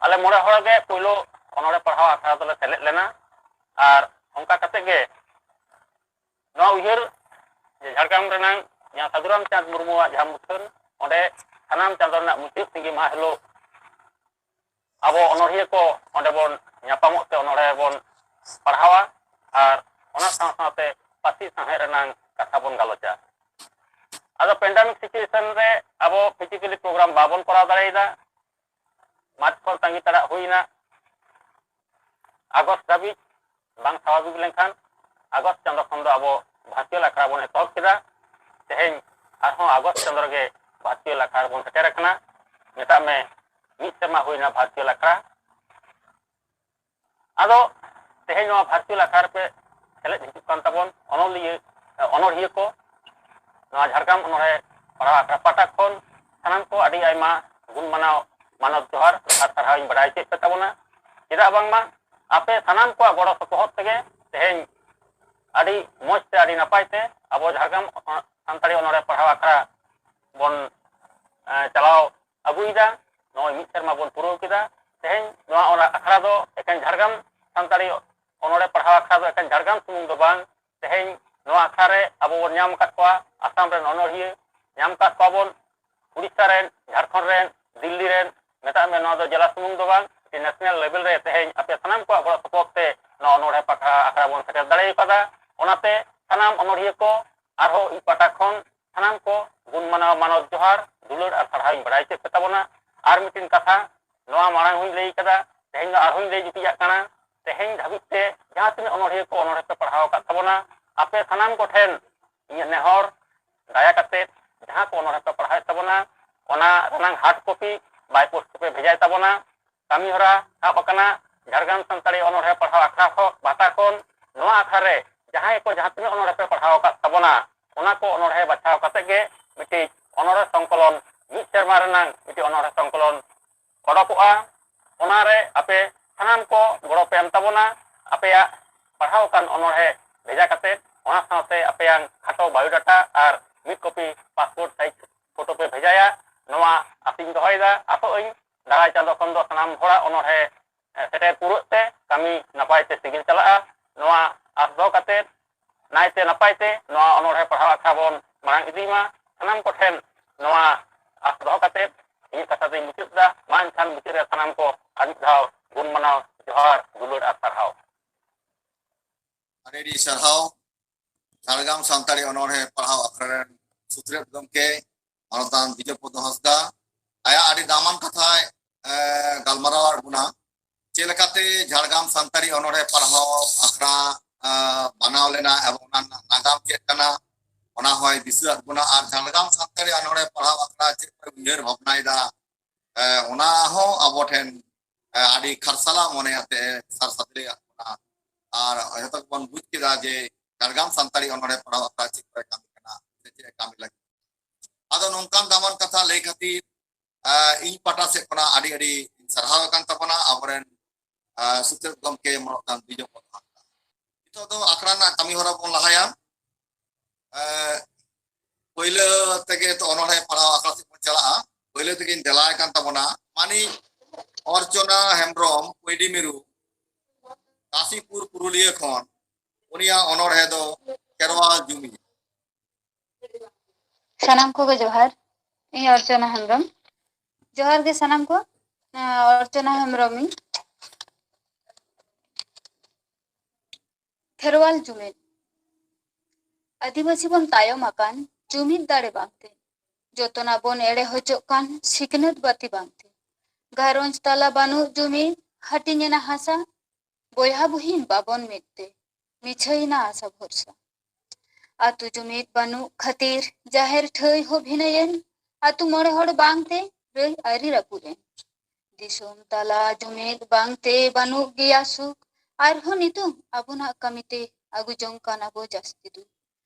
ᱟᱞᱮ ᱢᱚᱬᱮ ᱦᱚᱲ ᱜᱮ ᱯᱳᱭᱞᱳ ᱚᱱᱚᱲᱦᱮ ᱯᱟᱲᱦᱟᱣ ᱟᱠᱷᱲᱟ ᱫᱚᱞᱮ ᱥᱮᱞᱮᱫ ᱞᱮᱱᱟ᱾ ᱟᱨ ᱚᱱᱠᱟ ᱠᱟᱛᱮ ᱜᱮ ᱱᱚᱣᱟ ᱩᱭᱦᱟᱹᱨ ᱡᱮ ᱡᱷᱟᱲᱜᱨᱟᱢ ᱨᱮᱱᱟᱝ ᱡᱟᱦᱟᱸ ᱥᱟᱹᱫᱷᱩ ᱨᱟᱢᱪᱟᱸᱫᱽ ᱢᱩᱨᱢᱩᱣᱟᱜ ᱡᱟᱦᱟᱸ ᱢᱩᱴᱷᱟᱹᱱ, ᱚᱸᱰᱮ ᱥᱟᱱᱟᱢ ᱪᱟᱸᱫᱳ ᱨᱮᱱᱟᱜ ᱢᱩᱪᱟᱹᱫ ᱥᱤᱸᱜᱤ ᱢᱟᱦᱟ ᱦᱤᱞᱳᱜ ᱟᱵᱚ ᱚᱱᱚᱲᱦᱤᱭᱟᱹ ᱠᱚ ᱚᱸᱰᱮ ᱵᱚᱱ ᱧᱟᱯᱟᱢᱚᱜ ᱛᱮ ᱚᱱᱚᱲᱦᱮ ᱵᱚᱱ ᱯᱟᱲᱦᱟᱣᱟ ᱟᱨ ᱚᱱᱟ ᱥᱟᱶ ᱥᱟᱶᱛᱮ ᱯᱟᱹᱨᱥᱤ ᱥᱟᱶᱦᱮᱫ ᱨᱮᱱᱟᱝ ᱠᱟᱛᱷᱟ ᱵᱚᱱ ᱜᱟᱞᱚᱪᱟ᱾ ᱟᱫᱚ pandemic situation ᱨᱮ ᱟᱵᱚ physically program ᱵᱟᱵᱚᱱ ᱠᱚᱨᱟᱣ ᱫᱟᱲᱮᱭᱟᱫᱟ᱾ ᱢᱟᱨᱪ ᱠᱷᱚᱱ ᱛᱟᱸᱜᱤ ᱛᱟᱲᱟᱜ ᱦᱩᱭᱱᱟ ᱟᱜᱚᱥᱴ ᱫᱷᱟᱹᱵᱤᱡ᱾ ᱵᱟᱝ ᱥᱟᱵᱷᱟᱵᱤᱠ ᱞᱮᱱᱠᱷᱟᱱ ᱟᱜᱚᱥᱴ ᱪᱟᱸᱫᱳ ᱠᱷᱚᱱ ᱫᱚ ᱟᱵᱚ virtual ᱟᱠᱷᱲᱟ ᱵᱚᱱ ᱮᱛᱚᱦᱚᱵ ᱠᱮᱫᱟ᱾ ᱛᱮᱦᱮᱧ ᱟᱨᱦᱚᱸ ᱟᱜᱚᱥᱴ ᱪᱟᱸᱫᱳ ᱨᱮᱜᱮ virtual ᱟᱠᱷᱲᱟ ᱨᱮᱵᱚᱱ ᱥᱮᱴᱮᱨ ᱟᱠᱟᱱᱟ᱾ ᱢᱮᱛᱟᱜ ᱢᱮ ᱢᱤᱫ ᱥᱮᱨᱢᱟ ᱦᱩᱭᱱᱟ virtual ᱟᱠᱷᱲᱟ᱾ ᱟᱫᱚ ᱛᱮᱦᱮᱧ ᱱᱚᱣᱟ virtual ᱟᱠᱷᱲᱟ ᱨᱮᱯᱮ ᱥᱮᱞᱮᱫ ᱦᱤᱡᱩᱜ ᱠᱟᱱ ᱛᱟᱵᱚᱱ ᱚᱱᱚᱞᱤᱭᱟᱹ, ᱚᱱᱚᱲᱦᱤᱭᱟᱹ ᱠᱚ, ᱱᱚᱣᱟ ᱡᱷᱟᱲᱜᱨᱟᱢ ᱚᱱᱚᱲᱦᱮ ᱯᱟᱲᱦᱟᱣ ᱟᱠᱷᱲᱟ ᱯᱟᱦᱴᱟ ᱠᱷᱚᱱ ᱥᱟᱱᱟᱢ ᱠᱚ ᱟᱹᱰᱤ ᱟᱭᱢᱟ ᱜᱩᱱ ᱢᱟᱱᱟᱣ ᱢᱟᱱᱚᱛ ᱡᱚᱦᱟᱨ ᱟᱨ ᱥᱟᱨᱦᱟᱣ ᱤᱧ ᱵᱟᱲᱟᱭ ᱦᱚᱪᱚᱭᱮᱫ ᱯᱮ ᱛᱟᱵᱚᱱᱟ᱾ ᱪᱮᱫᱟᱜ ᱵᱟᱝᱢᱟ ᱟᱯᱮ ᱥᱟᱱᱟᱢ ᱠᱚᱣᱟᱜ ᱜᱚᱲᱚ ᱥᱚᱯᱚᱦᱚᱫ ᱛᱮᱜᱮ ᱛᱮᱦᱮᱧ ᱟᱹᱰᱤ ᱢᱚᱡᱽ ᱛᱮ ᱟᱹᱰᱤ ᱱᱟᱯᱟᱭ ᱛᱮ ᱟᱵᱚ ᱡᱷᱟᱲᱜᱨᱟᱢ ᱥᱟᱱᱛᱟᱲᱤ ᱚᱱᱚᱲᱦᱮ ᱯᱟᱲᱦᱟᱣ ᱟᱠᱷᱲᱟ ᱵᱚᱱ, ᱮ, ᱪᱟᱞᱟᱣ ᱟᱹᱜᱩᱭᱮᱫᱟ᱾ ᱱᱚᱜᱼᱚᱭ ᱢᱤᱫ ᱥᱮᱨᱢᱟ ᱵᱚᱱ ᱯᱩᱨᱟᱹᱣ ᱠᱮᱫᱟ᱾ ᱛᱮᱦᱮᱧ ᱱᱚᱣᱟ ᱚᱱᱟ ᱟᱠᱷᱲᱟ ᱫᱚ ᱮᱠᱮᱱ ᱡᱷᱟᱲᱜᱨᱟᱢ ᱥᱟᱱᱛᱟᱲᱤ ᱚᱱᱚᱲᱦᱮ ᱯᱟᱲᱦᱟᱣ ᱟᱠᱷᱲᱟ ᱫᱚ ᱮᱠᱮᱱ ᱡᱷᱟᱲᱜᱨᱟᱢ ᱥᱩᱢᱩᱝ ᱫᱚ ᱵᱟᱝ, ᱛᱮᱦᱮᱧ ᱱᱚᱣᱟ ᱟᱠᱷᱲᱟ ᱨᱮ ᱟᱵᱚ ᱵᱚᱱ ᱧᱟᱢ ᱟᱠᱟᱫ ᱠᱚᱣᱟ ᱟᱥᱟᱢ ᱨᱮᱱ ᱚᱱᱚᱲᱦᱤᱭᱟᱹ, ᱧᱟᱢ ᱟᱠᱟᱫ ᱠᱚᱣᱟ ᱵᱚᱱ ᱩᱲᱤᱥᱥᱟ ᱨᱮᱱ, ᱡᱷᱟᱲᱠᱷᱚᱸᱰ ᱨᱮᱱ, ᱫᱤᱞᱞᱤ ᱨᱮᱱ, ᱢᱮᱛᱟᱜ ᱢᱮ ᱱᱚᱣᱟ ᱫᱚ ᱡᱮᱞᱟ ᱥᱩᱢᱩᱝ ᱫᱚ ᱵᱟᱝ, ᱱᱮᱥᱱᱟᱞ ᱞᱮᱵᱮᱞ ᱨᱮ ᱛᱮᱦᱮᱧ ᱟᱯᱮ ᱥᱟᱱᱟᱢ ᱠᱚᱣᱟᱜ ᱜᱚᱲᱚ ᱥᱚᱯᱚᱦᱚᱫ ᱛᱮ ᱱᱚᱣᱟ ᱚᱱᱚᱲᱦᱮ ᱯᱟᱠᱷᱨᱟ ᱟᱠᱷᱲᱟ ᱵᱚᱱ ᱥᱮᱴᱮᱨ ᱫᱟᱲᱮ ᱟᱠᱟᱫᱟ᱾ ᱚᱱᱟᱛᱮ ᱥᱟᱱᱟᱢ ᱚᱱᱚᱲᱦᱤᱭᱟᱹ ᱠᱚ ᱟᱨᱦᱚᱸ ᱤᱧ ᱯᱟᱦᱴᱟ ᱠᱷᱚᱱ ᱥᱟᱱᱟᱢ ᱠᱚ ᱜᱩᱱ ᱢᱟᱱᱟᱣ ᱢᱟᱱᱚᱛ ᱡᱚᱦᱟᱨ, ᱫᱩᱞᱟᱹᱲ ᱟᱨ ᱥᱟᱨᱦᱟᱣ ᱤᱧ ᱵᱟᱲᱟᱭ ᱦᱚᱪᱚᱭᱮᱫ ᱯᱮ ᱛᱟᱵᱚᱱᱟ᱾ ᱟᱨ ᱢᱤᱫᱴᱤᱱ ᱠᱟᱛᱷᱟ, ᱱᱚᱣᱟ ᱢᱟᱲᱟᱝ ᱦᱚᱸᱧ ᱞᱟᱹᱭ ᱠᱟᱫᱟ, ᱛᱮᱦᱮᱧ ᱫᱚ ᱟᱨᱦᱚᱸᱧ ᱞᱟᱹᱭ ᱡᱩᱴᱤᱡᱟᱜ ᱠᱟᱱᱟ, ᱛᱮᱦᱮᱧ ᱫᱷᱟᱹᱵᱤᱡ ᱛᱮ ᱡᱟᱦᱟᱸ ᱛᱤᱱᱟᱹᱜ ᱚᱱᱚᱲᱦᱤᱭᱟᱹ ᱠᱚ ᱚᱱᱚᱲᱦᱮ ᱯᱮ ᱯᱟᱲᱦᱟᱣ ᱟᱠᱟᱫ ᱛᱟᱵᱚᱱᱟ, ᱟᱯᱮ ᱥᱟᱱᱟᱢ ᱠᱚᱴᱷᱮᱱ ᱤᱧᱟᱹᱜ ᱱᱮᱦᱚᱨ, ᱫᱟᱭᱟ ᱠᱟᱛᱮ ᱡᱟᱦᱟᱸ ᱠᱚ ᱚᱱᱚᱲᱦᱮ ᱯᱮ ᱯᱟᱲᱦᱟᱣᱮᱫ ᱛᱟᱵᱚᱱᱟ, ᱚᱱᱟ ᱨᱮᱱᱟᱝ hard copy by post ᱛᱮᱯᱮ ᱵᱷᱮᱡᱟᱭ ᱛᱟᱵᱚᱱᱟ᱾ ᱠᱟᱹᱢᱤ ᱦᱚᱨᱟ ᱥᱟᱵ ᱟᱠᱟᱱᱟ ᱡᱷᱟᱲᱜᱨᱟᱢ ᱥᱟᱱᱛᱟᱲᱤ ᱚᱱᱚᱲᱦᱮ ᱯᱟᱲᱦᱟᱣ ᱟᱠᱷᱲᱟ ᱠᱷᱚᱱ ᱯᱟᱦᱴᱟ ᱠᱷᱚᱱ᱾ ᱱᱚᱣᱟ ᱟᱠᱷᱲᱟ ᱨᱮ ᱡᱟᱦᱟᱸᱭ ᱠᱚ ᱡᱟᱦᱟᱸ ᱛᱤᱱᱟᱹᱜ ᱚᱱᱚᱲᱦᱮ ᱯᱮ ᱯᱟᱲᱦᱟᱣ ᱟᱠᱟᱫ ᱛᱟᱵᱚᱱᱟ, ᱚᱱᱟ ᱠᱚ ᱚᱱᱚᱲᱦᱮ ᱵᱟᱪᱷᱟᱣ ᱠᱟᱛᱮ ᱜᱮ ᱢᱤᱫᱴᱤᱡ ᱚᱱᱚᱲᱦᱮ ᱥᱚᱝᱠᱚᱞᱚᱱ, ᱢᱤᱫ ᱥᱮᱨᱢᱟ ᱨᱮᱱᱟᱝ ᱢᱤᱫᱴᱤᱡ ᱚᱱᱚᱲᱦᱮ ᱥᱚᱝᱠᱚᱞᱚᱱ ᱚᱰᱚᱠᱚᱜᱼᱟ᱾ ᱚᱱᱟᱨᱮ ᱟᱯᱮ ᱥᱟᱱᱟᱢ ᱠᱚ ᱜᱚᱲᱚ ᱯᱮ ᱮᱢ ᱛᱟᱵᱚᱱᱟ᱾ ᱟᱯᱮᱭᱟᱜ ᱯᱟᱲᱦᱟᱣ ᱟᱠᱟᱱ ᱚᱱᱚᱬᱦᱮ ᱵᱷᱮᱡᱟ ᱠᱟᱛᱮ, ᱚᱱᱟ ᱥᱟᱶᱛᱮ ᱟᱯᱮᱭᱟᱜ ᱠᱷᱟᱴᱚ biodata ᱟᱨ ᱢᱤᱫ copy passport size photo ᱯᱮ ᱵᱷᱮᱡᱟᱭᱟ᱾ ᱱᱚᱣᱟ ᱟᱥᱤᱧ ᱫᱚᱦᱚᱭᱮᱫᱟ᱾ ᱟᱥᱚᱜ ᱟᱹᱧ ᱫᱟᱨᱟᱭ ᱪᱟᱸᱫᱚ ᱠᱷᱚᱱ ᱫᱚ ᱥᱟᱱᱟᱢ ᱦᱚᱲᱟᱜ ᱚᱱᱚᱬᱦᱮ, ᱮ, ᱥᱮᱴᱮᱨ ᱯᱩᱨᱟᱹᱜ ᱛᱮ ᱠᱟᱹᱢᱤ ᱱᱟᱯᱟᱭ ᱛᱮ ᱥᱤᱜᱤᱞ ᱪᱟᱞᱟᱜᱼᱟ᱾ ᱱᱚᱣᱟ ᱟᱥ ᱫᱚᱦᱚ ᱠᱟᱛᱮ ᱱᱟᱭᱛᱮ ᱱᱟᱯᱟᱭ ᱛᱮ ᱱᱚᱣᱟ ᱚᱱᱚᱬᱦᱮ ᱯᱟᱲᱦᱟᱣ ᱟᱠᱷᱲᱟ ᱵᱚᱱ ᱢᱟᱲᱟᱝ ᱤᱫᱤ ᱢᱟ᱾ ᱥᱟᱱᱟᱢ ᱠᱚᱴᱷᱮᱱ ᱱᱚᱣᱟ ᱟᱥ ᱫᱚᱦᱚ ᱠᱟᱛᱮ ᱤᱧᱟᱹᱜ ᱠᱟᱛᱷᱟ ᱫᱚᱧ ᱢᱩᱪᱟᱹᱫ ᱮᱫᱟ᱾ ᱢᱟ ᱮᱱᱠᱷᱟᱱ ᱢᱩᱪᱟᱹᱫ ᱨᱮ ᱥᱟᱱᱟᱢ ᱠᱚ ᱟᱨ ᱢᱤᱫ ᱫᱷᱟᱣ ᱜᱩᱱ ᱢᱟᱱᱟᱣ ᱡᱚᱦᱟᱨ, ᱫᱩᱞᱟᱹᱲ ᱟᱨ ᱥᱟᱨᱦᱟᱣ᱾ ᱟᱹᱰᱤ ᱟᱹᱰᱤ ᱥᱟᱨᱦᱟᱣ᱾ ᱡᱷᱟᱲᱜᱨᱟᱢ ᱥᱟᱱᱛᱟᱲᱤ ᱚᱱᱚᱬᱦᱮ ᱯᱟᱲᱦᱟᱣ ᱟᱠᱷᱲᱟ ᱨᱮᱱ ᱥᱩᱛᱨᱮᱛ ᱜᱚᱢᱠᱮ ᱢᱟᱱᱚᱛᱟᱱ ᱵᱤᱡᱚᱭ ᱯᱚᱫᱚ ᱦᱟᱸᱥᱫᱟ, ᱟᱭᱟᱜ ᱟᱹᱰᱤ ᱫᱟᱢᱟᱱ ᱠᱟᱛᱷᱟᱭ, ᱮ, ᱜᱟᱞᱢᱟᱨᱟᱣ ᱟᱫ ᱵᱚᱱᱟ᱾ ᱪᱮᱫ ᱞᱮᱠᱟᱛᱮ ᱡᱷᱟᱲᱜᱨᱟᱢ ᱥᱟᱱᱛᱟᱲᱤ ᱚᱱᱚᱬᱦᱮ ᱯᱟᱲᱦᱟᱣ ᱟᱠᱷᱲᱟ, ᱮ, ᱵᱟᱱᱟᱣ ᱞᱮᱱᱟ ᱮᱵᱚᱝ ᱚᱱᱟ ᱨᱮᱱᱟᱜ ᱱᱟᱜᱟᱢ ᱪᱮᱫ ᱠᱟᱱᱟ, ᱚᱱᱟ ᱦᱚᱸᱭ ᱫᱤᱥᱟᱹ ᱟᱫ ᱵᱚᱱᱟ᱾ ᱟᱨ ᱡᱷᱟᱲᱜᱨᱟᱢ ᱥᱟᱱᱛᱟᱲᱤ ᱚᱱᱚᱬᱦᱮ ᱯᱟᱲᱦᱟᱣ ᱟᱠᱷᱲᱟ ᱪᱮᱫ ᱠᱚᱭ ᱩᱭᱦᱟᱹᱨ ᱵᱷᱟᱵᱽᱱᱟᱭᱮᱫᱟ, ᱮ, ᱚᱱᱟ ᱦᱚᱸ ᱟᱵᱚ ᱴᱷᱮᱱ, ᱮ, ᱟᱹᱰᱤ ᱠᱷᱟᱨᱥᱟᱞᱟ ᱢᱚᱱᱮ ᱟᱛᱮ ᱥᱟᱨ ᱥᱟᱫᱽᱞᱮ ᱟᱫ ᱵᱚᱱᱟ᱾ ᱟᱨ ᱡᱚᱛᱚ ᱜᱮᱵᱚᱱ ᱵᱩᱡᱽ ᱠᱮᱫᱟ ᱡᱮ ᱡᱷᱟᱲᱜᱨᱟᱢ ᱥᱟᱱᱛᱟᱲᱤ ᱚᱱᱚᱬᱦᱮ ᱯᱟᱲᱦᱟᱣ ᱟᱠᱷᱲᱟ ᱪᱮᱫ ᱠᱚᱭ ᱠᱟᱹᱢᱤ ᱠᱟᱱᱟ ᱥᱮ ᱪᱮᱫ ᱮ ᱠᱟᱹᱢᱤ ᱞᱟᱹᱜᱤᱫ᱾ ᱟᱫᱚ ᱱᱚᱝᱠᱟᱱ ᱫᱟᱢᱟᱱ ᱠᱟᱛᱷᱟ ᱞᱟᱹᱭ ᱠᱷᱟᱹᱛᱤᱨ, ᱮ, ᱤᱧ ᱯᱟᱦᱴᱟ ᱥᱮᱫ ᱠᱷᱚᱱᱟᱜ ᱟᱹᱰᱤ ᱟᱹᱰᱤ ᱥᱟᱨᱦᱟᱣ ᱟᱠᱟᱱ ᱛᱟᱵᱚᱱᱟ ᱟᱵᱚᱨᱮᱱ, ᱮ, ᱥᱩᱛᱨᱮᱛ ᱜᱚᱢᱠᱮ ᱢᱟᱱᱚᱛᱟᱱ ᱵᱤᱡᱚᱭ ᱯᱚᱫᱚ ᱦᱟᱸᱥᱫᱟ᱾ ᱱᱤᱛᱚᱜ ᱫᱚ ᱟᱠᱷᱲᱟ ᱨᱮᱱᱟᱜ ᱠᱟᱹᱢᱤ ᱦᱚᱨᱟ ᱵᱚᱱ ᱞᱟᱦᱟᱭᱟ᱾ ᱮ, ᱯᱳᱭᱞᱳ ᱛᱮᱜᱮ ᱛᱚ ᱚᱱᱚᱬᱦᱮ ᱯᱟᱲᱦᱟᱣ ᱟᱠᱷᱲᱟ ᱥᱮᱫ ᱵᱚᱱ ᱪᱟᱞᱟᱜᱼᱟ᱾ ᱯᱳᱭᱞᱳ ᱛᱮᱜᱮᱧ ᱫᱮᱞᱟᱭ ᱠᱟᱱ ᱛᱟᱵᱚᱱᱟ ᱢᱟᱹᱱᱤᱡ ᱚᱨᱪᱚᱱᱟ ᱦᱮᱢᱵᱨᱚᱢ, ᱠᱩᱸᱭᱰᱤ ᱢᱤᱨᱩ, ᱠᱟᱥᱤᱯᱩᱨ ᱯᱩᱨᱩᱞᱤᱭᱟᱹ ᱠᱷᱚᱱ᱾ ᱩᱱᱤᱭᱟᱜ ᱚᱱᱚᱬᱦᱮ ᱫᱚ ᱠᱷᱮᱨᱣᱟᱞ ᱡᱩᱢᱤ᱾ ᱥᱟᱱᱟᱢ ᱠᱚᱜᱮ ᱡᱚᱦᱟᱨ᱾ ᱤᱧ ᱚᱨᱪᱚᱱᱟ ᱦᱮᱢᱵᱨᱚᱢ᱾ ᱡᱚᱦᱟᱨ ᱜᱮ ᱥᱟᱱᱟᱢ ᱠᱚ᱾ ᱮᱸ, ᱚᱨᱪᱚᱱᱟ ᱦᱮᱢᱵᱨᱚᱢ ᱤᱧ᱾ ᱠᱷᱮᱨᱣᱟᱞ ᱡᱩᱢᱤᱫ᱾ ᱟᱹᱫᱤᱵᱟᱹᱥᱤ ᱵᱚᱱ ᱛᱟᱭᱚᱢ ᱟᱠᱟᱱ ᱡᱩᱢᱤᱫ ᱫᱟᱲᱮ ᱵᱟᱝᱛᱮ, ᱡᱚᱛᱚᱱᱟᱜ ᱵᱚᱱ ᱮᱲᱮ ᱦᱚᱪᱚᱜ ᱠᱟᱱ ᱥᱤᱠᱷᱱᱟᱹᱛ ᱵᱟᱹᱛᱤ ᱵᱟᱝᱛᱮ, ᱜᱷᱟᱨᱚᱸᱡᱽ ᱛᱟᱞᱟ ᱵᱟᱹᱱᱩᱜ ᱡᱩᱢᱤᱫ, ᱦᱟᱹᱴᱤᱧ ᱮᱱᱟ ᱦᱟᱥᱟ, ᱵᱚᱭᱦᱟ ᱵᱩᱦᱤᱱ ᱵᱟᱵᱚᱱ ᱢᱤᱫ ᱛᱮ, ᱢᱤᱪᱷᱟᱹᱭᱮᱱᱟ ᱟᱥᱟ ᱵᱷᱚᱨᱥᱟ᱾ ᱟᱹᱛᱩ ᱡᱩᱢᱤᱫ ᱵᱟᱹᱱᱩᱜ ᱠᱷᱟᱹᱛᱤᱨ ᱡᱟᱦᱮᱨ ᱴᱷᱟᱹᱭ ᱦᱚᱸ ᱵᱷᱤᱱᱟᱹᱭᱮᱱ, ᱟᱹᱛᱩ ᱢᱚᱬᱮ ᱦᱚᱲ ᱵᱟᱝᱛᱮ ᱨᱟᱹᱭ ᱟᱹᱨᱤ ᱨᱟᱹᱯᱩᱫ ᱮᱱ᱾ ᱫᱤᱥᱚᱢ ᱛᱟᱞᱟ ᱡᱩᱢᱤᱫ ᱵᱟᱝᱛᱮ ᱵᱟᱹᱱᱩᱜ ᱜᱮᱭᱟ ᱥᱩᱠ, ᱟᱨᱦᱚᱸ ᱱᱤᱛᱚᱝ ᱟᱵᱚᱱᱟᱜ ᱠᱟᱹᱢᱤᱛᱮ ᱟᱹᱜᱩ ᱡᱚᱝ ᱠᱟᱱᱟ ᱵᱚ ᱡᱟᱹᱥᱛᱤ ᱫᱩᱠ᱾